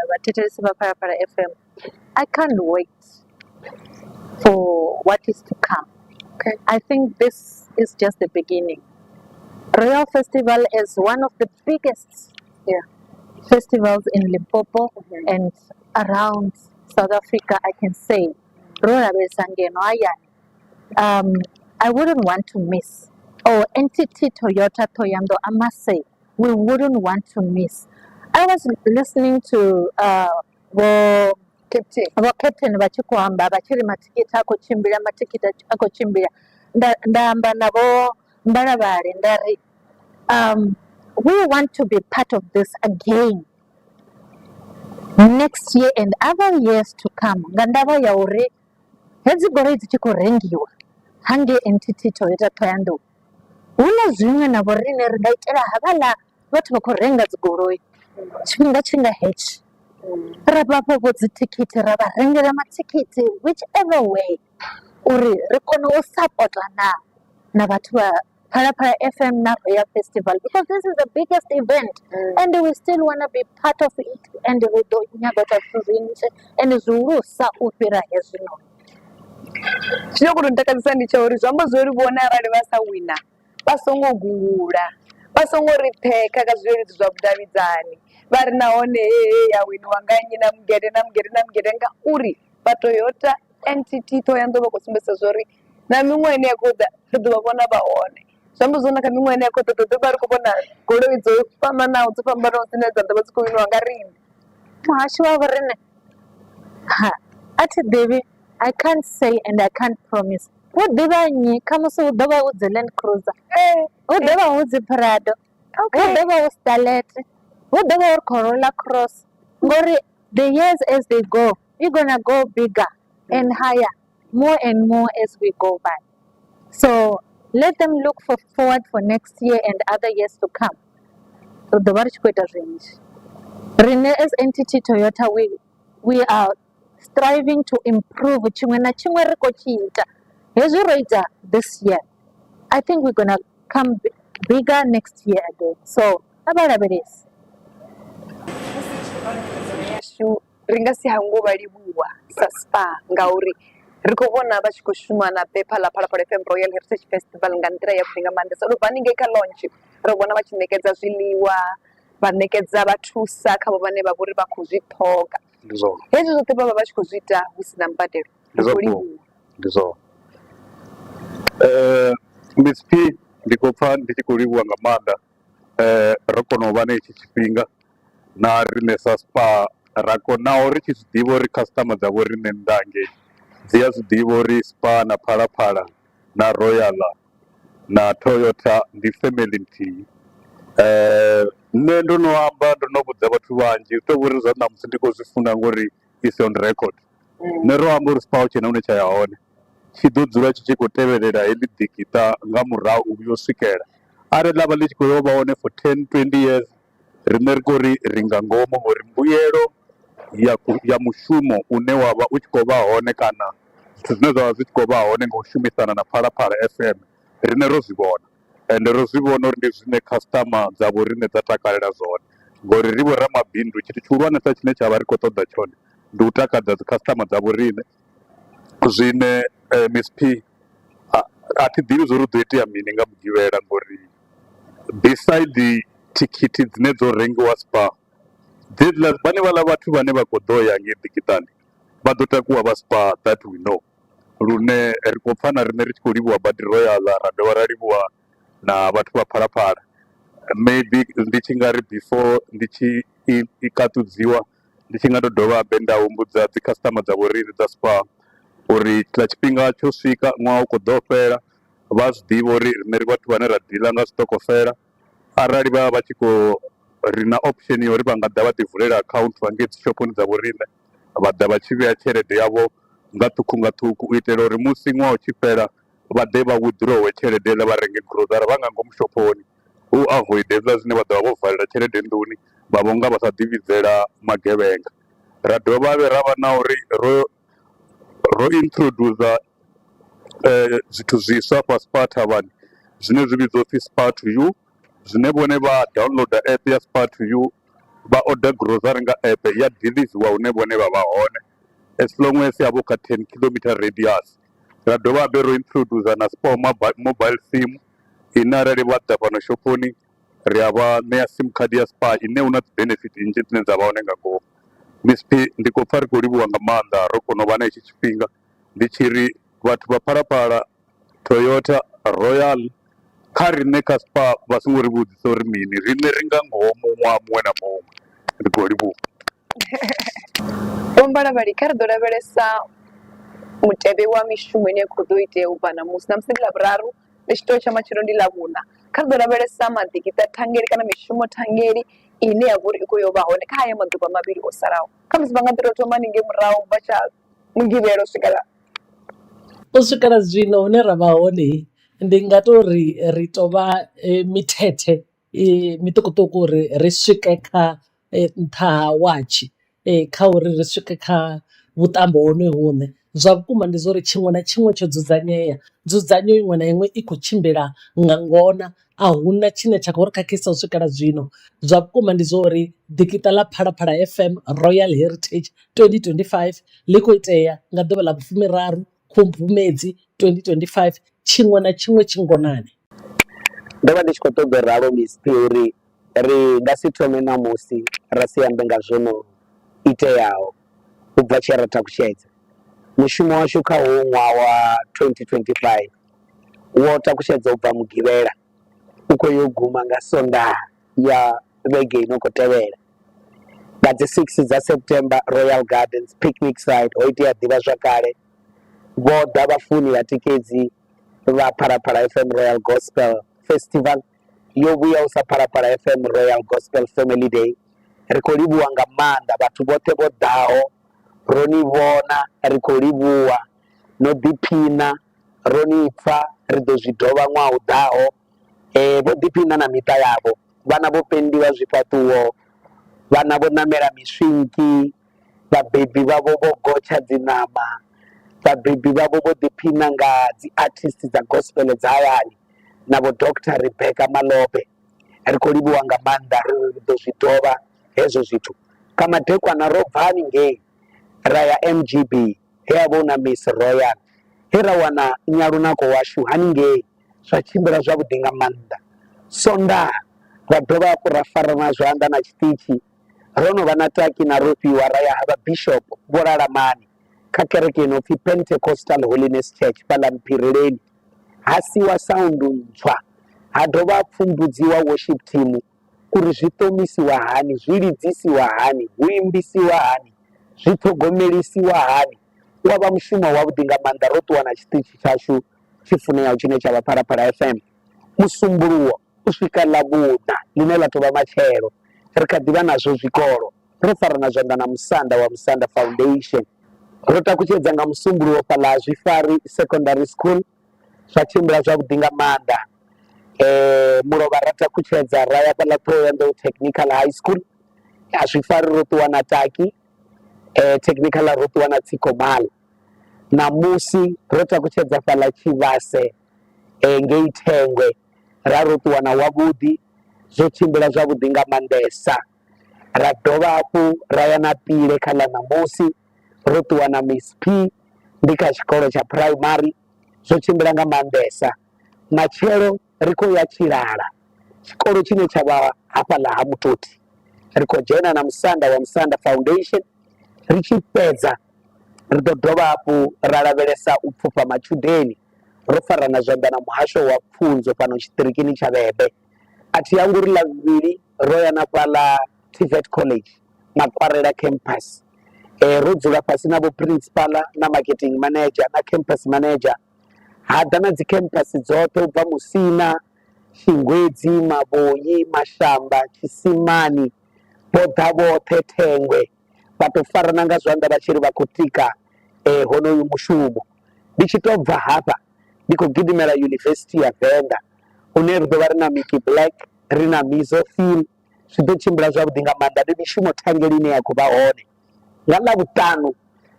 vhathetshelesi vha Phalaphala FM I can't wait for what is to come. Okay. I think this is just the beginning. Royal Festival is one of the biggest festivals in Limpopo and around South Africa, I can say. Ro lavhelesa ngeno hayani. I wouldn't want to miss. Or NTT Toyota Thohoyandou, I must say, we wouldn't want to miss. I was listening to vho Captain. Vho captain vha tshi khou amba vha tshi ri mathikhiti a khou tshimbila mathikhiti a khou tshimbila nda nda amba na vho Mbalavhali nda ri we want to be part of this again next year and other years to come nga ndavha ya uri hedzi goloi dzi tshi khou rengiwa hangei NTT Toyota Thohoyandou hu na zwiṅwe na vho riṋe ri nga itela havhaḽa vhathu vha khou renga dzi goloi tshifhinga tshi nga hetshi ra vha fha vho dzithikhithi ra vha rengela mathikhithi whichever way uri ri kone u sapota na na vhathu vha Phalaphala FM na Royal Festival because this is the biggest event and we still wanna be part of it and ri ḓo nyaga u ita zwithu zwinzhi and zwihulusa u fhira hezwinoni. Tshine khou tou ntakadzesa ndi tsha uri zwi amba zwori vhone arali vha sa wina vha songo gungula vha songo ri phekha kha zwileludzi zwa vhudavhidzani vha ri nahone hei ya winiwa nga nnyi na mugede na mugede na mugede ngauri vha Toyota NTT Thohoyandou vha khou sumbedzisa zwori na miṅwe ine ya khou ḓa ri ḓo vha vhona vha hone. Zwi amba zwori na kha miṅwaha ine ya khou ḓa ri ḓo vha ri khou vhona goloi dzo fhambanaho dzo fhambanaho dzine dza ḓo vha dzi khou winiwa nga riṋe. Muhasho wa vhoriṋe ha a thi ḓivhi I can't say and I can't promise hu ḓivha nnyi khamusi hu ḓo vha hu dzi land cruiser hu ḓo vha hu dzi prado hu ḓo vha hu starlet hu ḓo vha hu corolla cross ngori the years as they go we gonna go bigger and higher more and more as we go by so let them look for forward for next year and other years to come ri ḓo vha ri tshi khou ita zwinzhi riṋe as NTT Toyota we are striving to improve tshiṅwe na tshiṅwe ri khou tshi ita hezwi ro ita this year I think we're gonna come bigger next year again so a vha lavhelesi yashu ri nga si hangwe u vha livhuwa sa Spar ngauri ri khou vhona vha tshi khou shuma na bepha ḽa Phalaphala FM Royal Heritage Festival nga nḓila yavhuḓi nga maanḓesa. U bva haningei kha launch ro vhona vha tshi ṋekedza zwiḽiwa, vha ṋekedza vha thusa kha vho vhane vha vho ri vha khou zwi ṱhoga. Ndi zwone. Hezwi zwoṱhe vha vha vha tshi khou zwi ita hu si na mbadelo. Ndi Ri zwa khou vhukuma. livhuwa. Ndi zwone. Miss P ndi khou pfha ndi tshi khou livhuwa nga maanḓa ro kona u vha na hetshi tshifhinga na riṋe sa Spar ra kona naho ri tshi zwi ḓivha uri khasiṱama dza vho riṋe nnḓa hangei dzi a zwi ḓivha uri Spar na Phalaphala na Royal na Toyota ndi family nthihi. Nṋe ndo no amba ndo no vhudza vhathu vhanzhi hu tovhori zwa ṋamusi ndi khou zwi funa ngori it's on record. Nṋe ro amba uri Spar hu tshe na hune tsha ya hone tshi ḓo dzula tshi tshi khou tevhelela heḽi ḓikiṱa nga murahu u vhuya u swikela arali ḽa vha ḽi tshi khou yo vha hone for 10, 20 years riṋe ri khou ri ri nga ngomu ngori mbuyelo ya ya mushumo une wa vha u tshi khou vha hone kana zwithu zwine zwa vha zwi tshi khou vha hone nga u shumisana na Phalaphala FM riṋe ro zwi vhona ende ro zwi vhona uri ndi zwine khasiṱama dza vho riṋe dza takalela zwone ngori ri vho ramabindu tshithu tshihulwanesa tshine tsha vha ri khou ṱoḓa tshone ndi u takadza dzi khasiṱama dza vho riṋe. Zwine Miss P a thi ḓivhi zwo uri hu ḓo itea mini nga mugivhela ngori beside thikhithi dzine dzo rengiwa Spar dzedziḽa vhane vhaḽa vhathu vhane vha kho ḓo ya ngei ḓikiṱani vha ḓo takuwa vha Spar that we know lune ri khou pfha na riṋe ri tshi khou livhuwa badi Royal ra dovha ra livhuwa na vhathu vha Phalaphala maybe ndi tshi nga ri before ndi tshi i kaṱudziwa ndi tshi nga to dovha habe nda humbudza dzi khasiṱama dza vho riṋe dza Spar uri tshiḽa tshifhinga tsho swika ṅwaha u kho ḓo fhela vha zwi ḓivha uri riṋe ri vhathu vhane ra diḽa nga zwiṱokofela arali vha vha tshi khou ri na option ya uri vha nga ḓa vha ḓi vulela akhaunthu hangei dzi shophoni dza vho riṋe vha ḓa vha tshi vhea tshelede yavho nga ṱhukhu nga ṱhukhu u itela uri musi ṅwaha u tshi fhela vha ḓe vha withdraw tshelede heiḽa vha renge grocery vha nga ngomu shophoni hu u avoid hezwiḽa zwine vha ḓo vha vho valela tshelede nḓuni vha vho nga vha sa ḓi vhidzela magevhenga. Ra dovha ra vha na uri ro ro introducer zwithu zwiswa afha Spar Thavhani zwine zwi vhidzwa upfhi Spar to you zwine vhone vha downloader app ya Spar to you vha order grocery nga app ya diḽiviwa hune vhone vha vha hone as long as ya vho kha 10 kilometer radius. Ra dovha habe ro introducer na Spar mobile sim ine arali vha ḓa fhano shophoni ri a vha ṋea sim card ya Spar ine hu na dzi benefit nnzhi dzine dza vha hone nga ngomu. Miss P ndi khou pfha ri khou livhuwa nga maanḓa ro kona u vha na hetshi tshifhinga ndi tshi ri vhathu vha Phalaphala, Toyota, Royal kha riṋe kha Spar vha songo ri vhudzisa uri mini riṋe ri nga ngomu ṅwaha muṅwe na muṅwe ndi khou livhuwa. Vho Mbalavhali kha ri ḓo lavhelesa mutevhe wa mishumo ine ya khou ḓo itea u bva ṋamusi, ṋamusi ndi Ḽavhuraru. Ndi tshito tsha matshelo ndi Ḽavhuṋa. Kha ri ḓo lavhelesa maḓikiṱa thangeli kana mishumo thangeli ine ya vha uri i khou ya u vha hone kha haya maḓuvha mavhili o salaho. Khamusi vha nga ḓi tou thoma haningei murahu u bva tsha Mugivhela u swikela U swikela zwino hune ra vha hone ndi nga tori ri tovha mithethe miṱukuṱuku uri ri swike kha nṱha ha watshi kha uri ri swike kha vhuṱambo hone huṋe. Zwa vhukuma ndi zwa uri tshiṅwe na tshiṅwe tsho dzudzanyea, nzudzanyo iṅwe na iṅwe i kho tshimbila nga ngona ahuna tshine tsha khou ri khakhisa u swikela zwino. Zwa vhukuma ndi zwa uri ḓikiṱa ḽa Phalaphala FM Royal Heritage 2025 ḽi kho itea nga ḓuvha ḽa vhufumiraru Khubvumedzi 2025 tshiṅwe na tshiṅwe tshi ngonani. Ndo vha ndi tshi khou ṱoḓa u ralo Miss P uri ri nga si thome ṋamusi ra si ambe nga zwo no iteaho u bva tshe ra takutshedza. Mushumo washu kha hoyu ṅwaha wa 2025 wo takutshedza u bva Mugivhela u khou yo guma nga Sondaha ya vhege ino khou tevhela. Nga dzi 6 dza September Royal Gardens picnic site ho itea ḓivhazwakale vho ḓa vhafuni vhatikedzi vha Phalaphala FM Royal Gospel Festival yo vhuya u sa Phalaphala FM Royal Gospel Family Day. Ri khou livhuwa nga maanḓa vhathu vhoṱhe vho ḓaho ro ni vhona ri khou livhuwa no ḓiphina ro ni pfa ri ḓo zwi dovha ṅwaha u ḓaho. Vho ḓiphina na miṱa yavho vhana vho pendiwa zwifhaṱuwo vhana vho ṋamela miswinki vhabebi vhavho vho gotsha dzi ṋama vhabebi vhavho vho ḓiphina nga dzi artist dza gospel dza hayani na vho Doctor Rebecca Malope ri khou livhuwa nga maanḓa ri ri ḓo zwi dovha hezwo zwithu. Kha madekwana ro bva haningei ra ya MGB he ha vha hu na Miss Royal he ra wana nyalunako washu haningei zwa tshimbila zwavhuḓi nga maanḓa. Sondaha ra dovha hafhu ra farana zwanḓa na tshiṱitshi ro no vha na Taki na Rofhiwa ra ya ha vha Bishop Vho Lalamani kha kereke ino pfi Pentecostal Holiness Church fhaḽa Mphireleni. Ha siwa sound ntswa ha dovha ha pfumbudziwa worship team uri zwi ṱomisiwa hani, zwi lidzisiwa hani, hu imbisiwa hani, zwi ṱhogomelisiwa hani. Wa vha mushumo wavhuḓi nga maanḓa ro ṱuwa na tshiṱitshi tshashu tshi funeaho tshine tsha vha Phalaphala FM. Musumbuluwo u swika Ḽavhuṋa ḽine ḽa tou vha matshelo ri kha ḓi vha nazwo zwikolo ro farana zwanḓa na musanda wa Musanda Foundation. Ro takutshedza nga Musumbuluwo fhaḽa ha Zwifari Secondary School zwa tshimbila zwavhuḓi nga maanḓa. Mulovha ra takutshedza ra ya fhaḽa Ṱhohoyanḓou Technical High School ha Zwifari ro ṱuwa na Taki Technical ro ṱuwa na Tsiko Mall. Ṋamusi ro takutshedza fhaḽa Tshivhase ngei Thengwe ra ro ṱuwa na Wavhuḓi zwo tshimbila zwavhuḓi nga maanḓesa. Ra dovha hafhu ra ya na Pile kha ḽa ṋamusi ro ṱuwa na Miss P ndi kha tshikolo tsha phuraimari zwo tshimbila nga maanḓesa. Matshelo ri khou ya Tshilala tshikolo tshine tsha vha hafhaḽa ha Mutoti ri khou dzhena na musanda wa Musanda Foundation ri tshi fhedza ri ḓo dovha hafhu ra lavhelesa u pfufha matshudeni ro farana zwanḓa na muhasho wa pfunzo fhano tshiṱirikini tsha Vhembe. A thi hangwi uri Ḽavhuvhili ro ya na fhaḽa TVET College Makwarela campus ro dzula fhasi na vho principal na marketing manager na campus manager ha ḓa na dzi campus dzoṱhe u bva Musina, Shingwedzi, Mavhoyi, Mashamba, Tshisimani vho ḓa vhoṱhe Thengwe vha tou farana nga zwanḓa vha tshi ri vha khou tika honoyu mushumo. Ndi tshi tou bva hafha ndi khou gidimela Yunivesithi ya Venḓa hune ri ḓo vha ri na Mickey Black ri na Mizo Phil zwi ḓo tshimbila zwavhuḓi nga maanḓa ndi mishumo thangeli ine ya khou vha hone. Nga Ḽavhuṱanu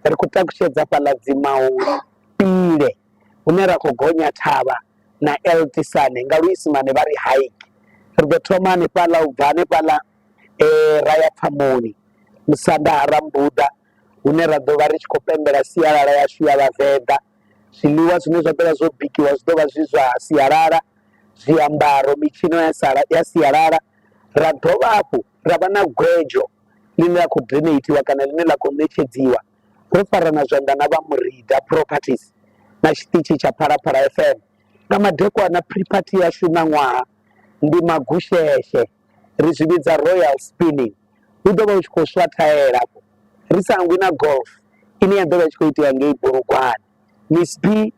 ri khou takutshedza fhaḽa Dzimauli Pile hune ra khou gonya thavha na Eltisane nga luisimane vha ri hike. Ri ḓo thoma hanefhaḽa u bva hanefhaḽa ra ya pfamoni musanda ha Rambuḓa hune ra ḓo vha ri tshi khou pembela sialala yashu ya vhavenḓa. Zwiḽiwa zwine zwa ḓo vha zwo bikiwa zwi ḓo vha zwi zwa sialala, zwiambaro, mitshino ya sala ya sialala. Ra dovha hafhu ra vha na gwedzho ḽine ḽa khou doneithiwa kana ḽine ḽa khou ṋetshedziwa ro farana zwanḓa na vha Murida Properties na tshiṱitshi tsha Phalaphala FM. Nga madekwana pre-party yashu ṋaṅwaha ndi magusheshe. ri zwi vhidza royal spinning hu ḓo vha hu tshi khou swa thaela afho ri sa hangwi na golf ine ya ḓo vha i tshi khou itea ngei Bulugwane. Miss B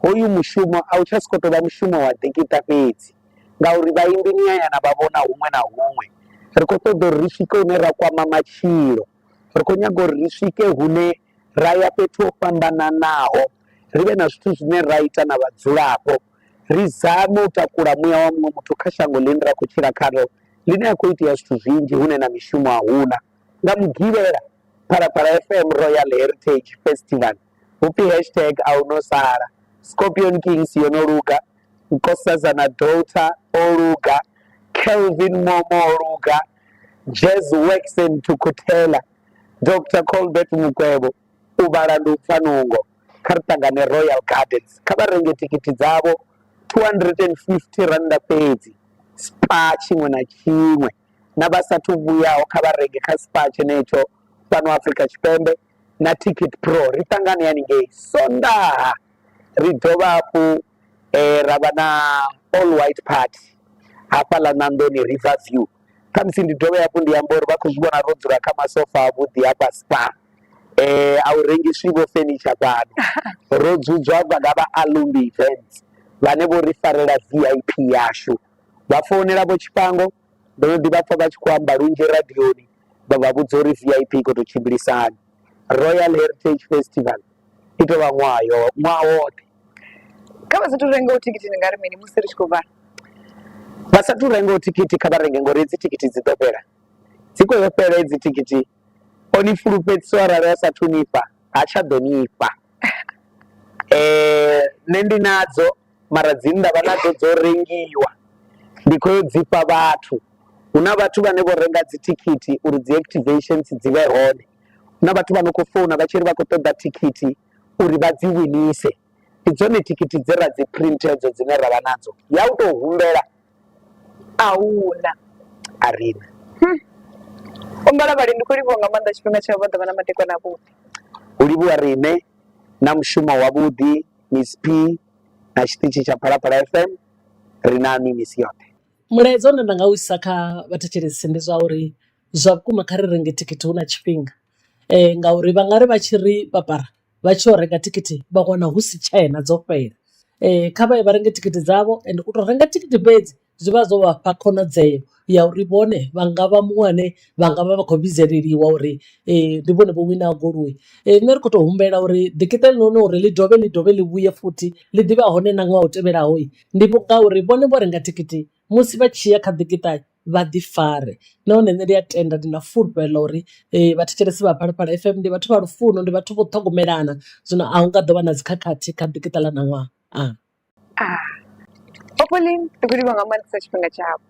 Hoyu mushumo a u tsha sokou tou vha mushumo wa ḓikiṱa fhedzi ngauri vhaimbi ni a ya na vha vhona huṅwe na huṅwe. Ri khou ṱoḓa uri ri swike hune ra kwama matshilo, ri khou nyaga uri ri swike hune ra ya fhethu ho fhambananaho ri vhe na zwithu zwine ra ita na vhadzulapo ri zame u takula muya wa muṅwe muthu kha shango ḽine ra khou tshila khaḽo ḽine ha khou itea zwithu zwinzhi hune na mishumo a huna. Nga Mugivhela, Phalaphala FM Royal Heritage Festival hu pfi hashtag ahuna u sala, Scorpion Kings yo no luga, Nkosazana Daughter o luga, Kelvin Momo o luga, Jazz Waxen Thukuthela, Doctor Colbert Mukwevho, u vhala ndi u pfa nungo, kha ri ṱangane Royal Gardens. Kha vha renge thikhithi dzavho R250 fhedzi, spa tshiṅwe na tshiṅwe. Na vha sathu vhuyaho kha vha renge kha spa tshenetsho fhano Afrika Tshipembe na Ticket Pro. Ri ṱangane haningei Sondaha ri dovha hafhu ra vha na all white party hafhaḽa Ṋanḓoni River View. Khamusi ndi dovhe hafhu ndi ambe uri vha khou zwi vhona ro dzula kha masofa avhuḓi hafha Spar a u rengiswi vho furniture fhano ro dzudzwa hafha nga vha Alumbi Events vhane vho ri farela VIP yashu vha founela vho Tshifhango ndo no ḓi vha pfha vha tshi khou amba lunzhi radioni vha vha vhudza uri VIP i khou tou tshimbilisa hani. Royal Heritage Festival i tou vha ṅwaha yo ṅwaha woṱhe. Kha vha sathu rengaho thikhithi ni nga ri mini musi ri tshi khou vala? Vha sathu rengaho thikhithi kha vha renge ngori hedzi thikhithi dzi ḓo fhela, dzi khou yo fhela hedzi thikhithi o ni fulufhedzisa arali a sathu ni fha ha tsha ḓo ni fha. Nṋe ndi nadzo mara dzine nda vha nadzo dzo rengiwa ndi khou yo dzi fha vhathu, hu na vhathu vhane vho renga dzithikhithi uri dzi activations dzi vhe hone, hu na vhathu vha no khou founa vha tshi ri vha khou ṱoḓa thikhithi uri vha dzi winise, ndi dzone thikhithi dze ra dzi print hedzo dzine ra vha nadzo ya u tou humbela A huna. a rina. Humbela vhali ndi khou livhuwa nga maanḓa tshifhinga tshavho vha ḓo vha na madekwana avhuḓi. Hu livhuwa riṋe na mushumo wavhuḓi Miss P na tshiṱitshi tsha Phalaphala FM ri na nwi misi yoṱhe. Mulaedza une nda nga u isa kha vhathetshelesi ndi zwa uri zwa vhukuma kha ri renge thikhithi hu na tshifhinga ngauri vha nga ri vha tshi ri papara vha tshi yo renga thikhithi vha wana hu si tshena dzo fhela. Kha vha ye vha renge thikhithi dzavho ende u to renga thikhithi fhedzi zwi vha zwo vha fha khonadzeo ya uri vhone vha nga vha muṅwe ane vha nga vha vha khou vhidzeleliwa uri ndi vhone vho winaho goloi. Nṋe ri kho to humbela uri ḓikiṱa heḽinoni uri ḽi dovhe ḽi dovhe ḽi vhuye futhi ḽi ḓivha hone na ṅwaha u tevhelaho ndi ngauri vhone vho renga thikhithi musi vha tshi ya kha ḓikiṱa vha ḓi fare. Nahone nṋe ndi a tenda ndi na fulufhelo ḽa uri vhathetshelesi vha Phalaphala FM ndi vhathu vha lufuno ndi vhathu vho ṱhogomelana zwino a hu nga ḓo vha na dzikhakhathi kha ḓikiṱa ḽa ṋaṅwaha. Vho Pauline ndi khou livhuwa nga maanḓesa tshifhinga tshavho.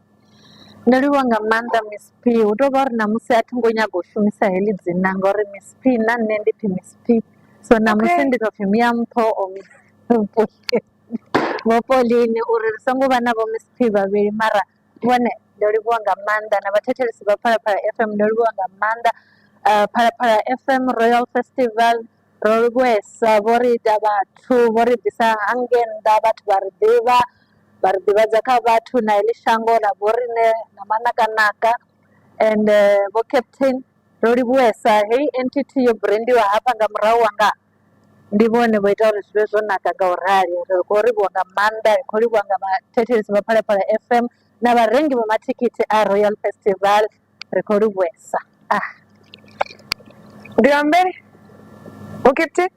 Ndo livhuwa nga maanḓa Miss P hu tou vha uri ṋamusi a thi ngo nyaga u shumisa heḽi dzina ngori Miss P na nṋe ndi pfhi Miss P so ṋamusi ndi tou pfhi Miampho or Miss Vho Pauline uri ri songo vha na vho Miss P vhavhili mara vhone ndo livhuwa nga maanḓa na vhathetshelesi vha Phalaphala FM ndo livhuwa nga maanḓa. Phalaphala FM Royal Festival ro livhuwesa vho ri ita vhathu vho ri bvisa hangei nnḓa vhathu vha ri ḓivha vha ri ḓivhadza kha vhathu na heḽi shango ḽa vho riṋe na manakanaka ende vho captain ro livhuwesa heyi entity yo burendiwa hafha nga murahu wanga ndi vhone vho ita uri zwi vhe zwo naka nga u rali ri khou livhuwa nga maanḓa ri khou livhuwa nga vhathetshelesi vha Phalaphala FM na vharengi vha mathikhithi a Royal Festival ri khou livhuwesa ah. Ndi ambele vho captain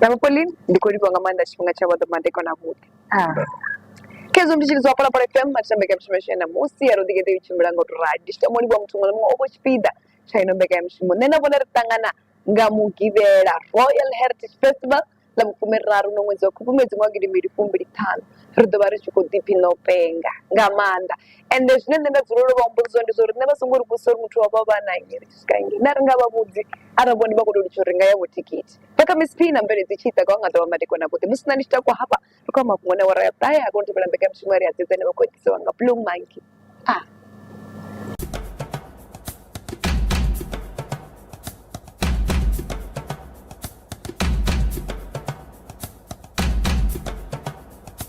na vho Pauline ndi khou livhuwa nga maanḓa tshifhinga tshavho ḓo madekwana avhuḓi. Ah. Khezwo ndi tshilidzo wa Phalaphala FM mathina mbekanyamushumo yashu ya ṋamusi ya ro ḓigeḓa yo tshimbila nga u tou rali ndi tshi tama u livhuwa muthu muṅwe na muṅwe o vho tshipiḓa tsha ino mbekanyamushumo nṋe na vhone ri ṱangana nga Mugivhela Royal Heritage Festival ḽa vhufumiraru no ṅwedzi wa Khubvumedzi ṅwaha gidimbili fumbili ṱhanu ri ḓo vha ri tshi khou ḓiphina u penga nga maanḓa ende zwine nṋe nda dzulela u vha humbudza zwone ndi zwa uri nṋe vha songo ri vhudzisa uri muthu wavho o vha a na nnyi ri tshi swika ngei nṋe a ri nga vha vhudzi arali vhone vha khou tou litsha uri nga yavho thikhithi. Bva kha Miss P na mveledzi tshi ita nga ḓuvha madekwana avhuḓi musi nṋe ndi tshi takuwa hafha ri khou ya mafhungoni awara ya vhuṱahe ha kona u tevhela mbekanyamushumo ya ri a dzedza ine vha khou ḓisiwa nga Blue Monkey. Ah.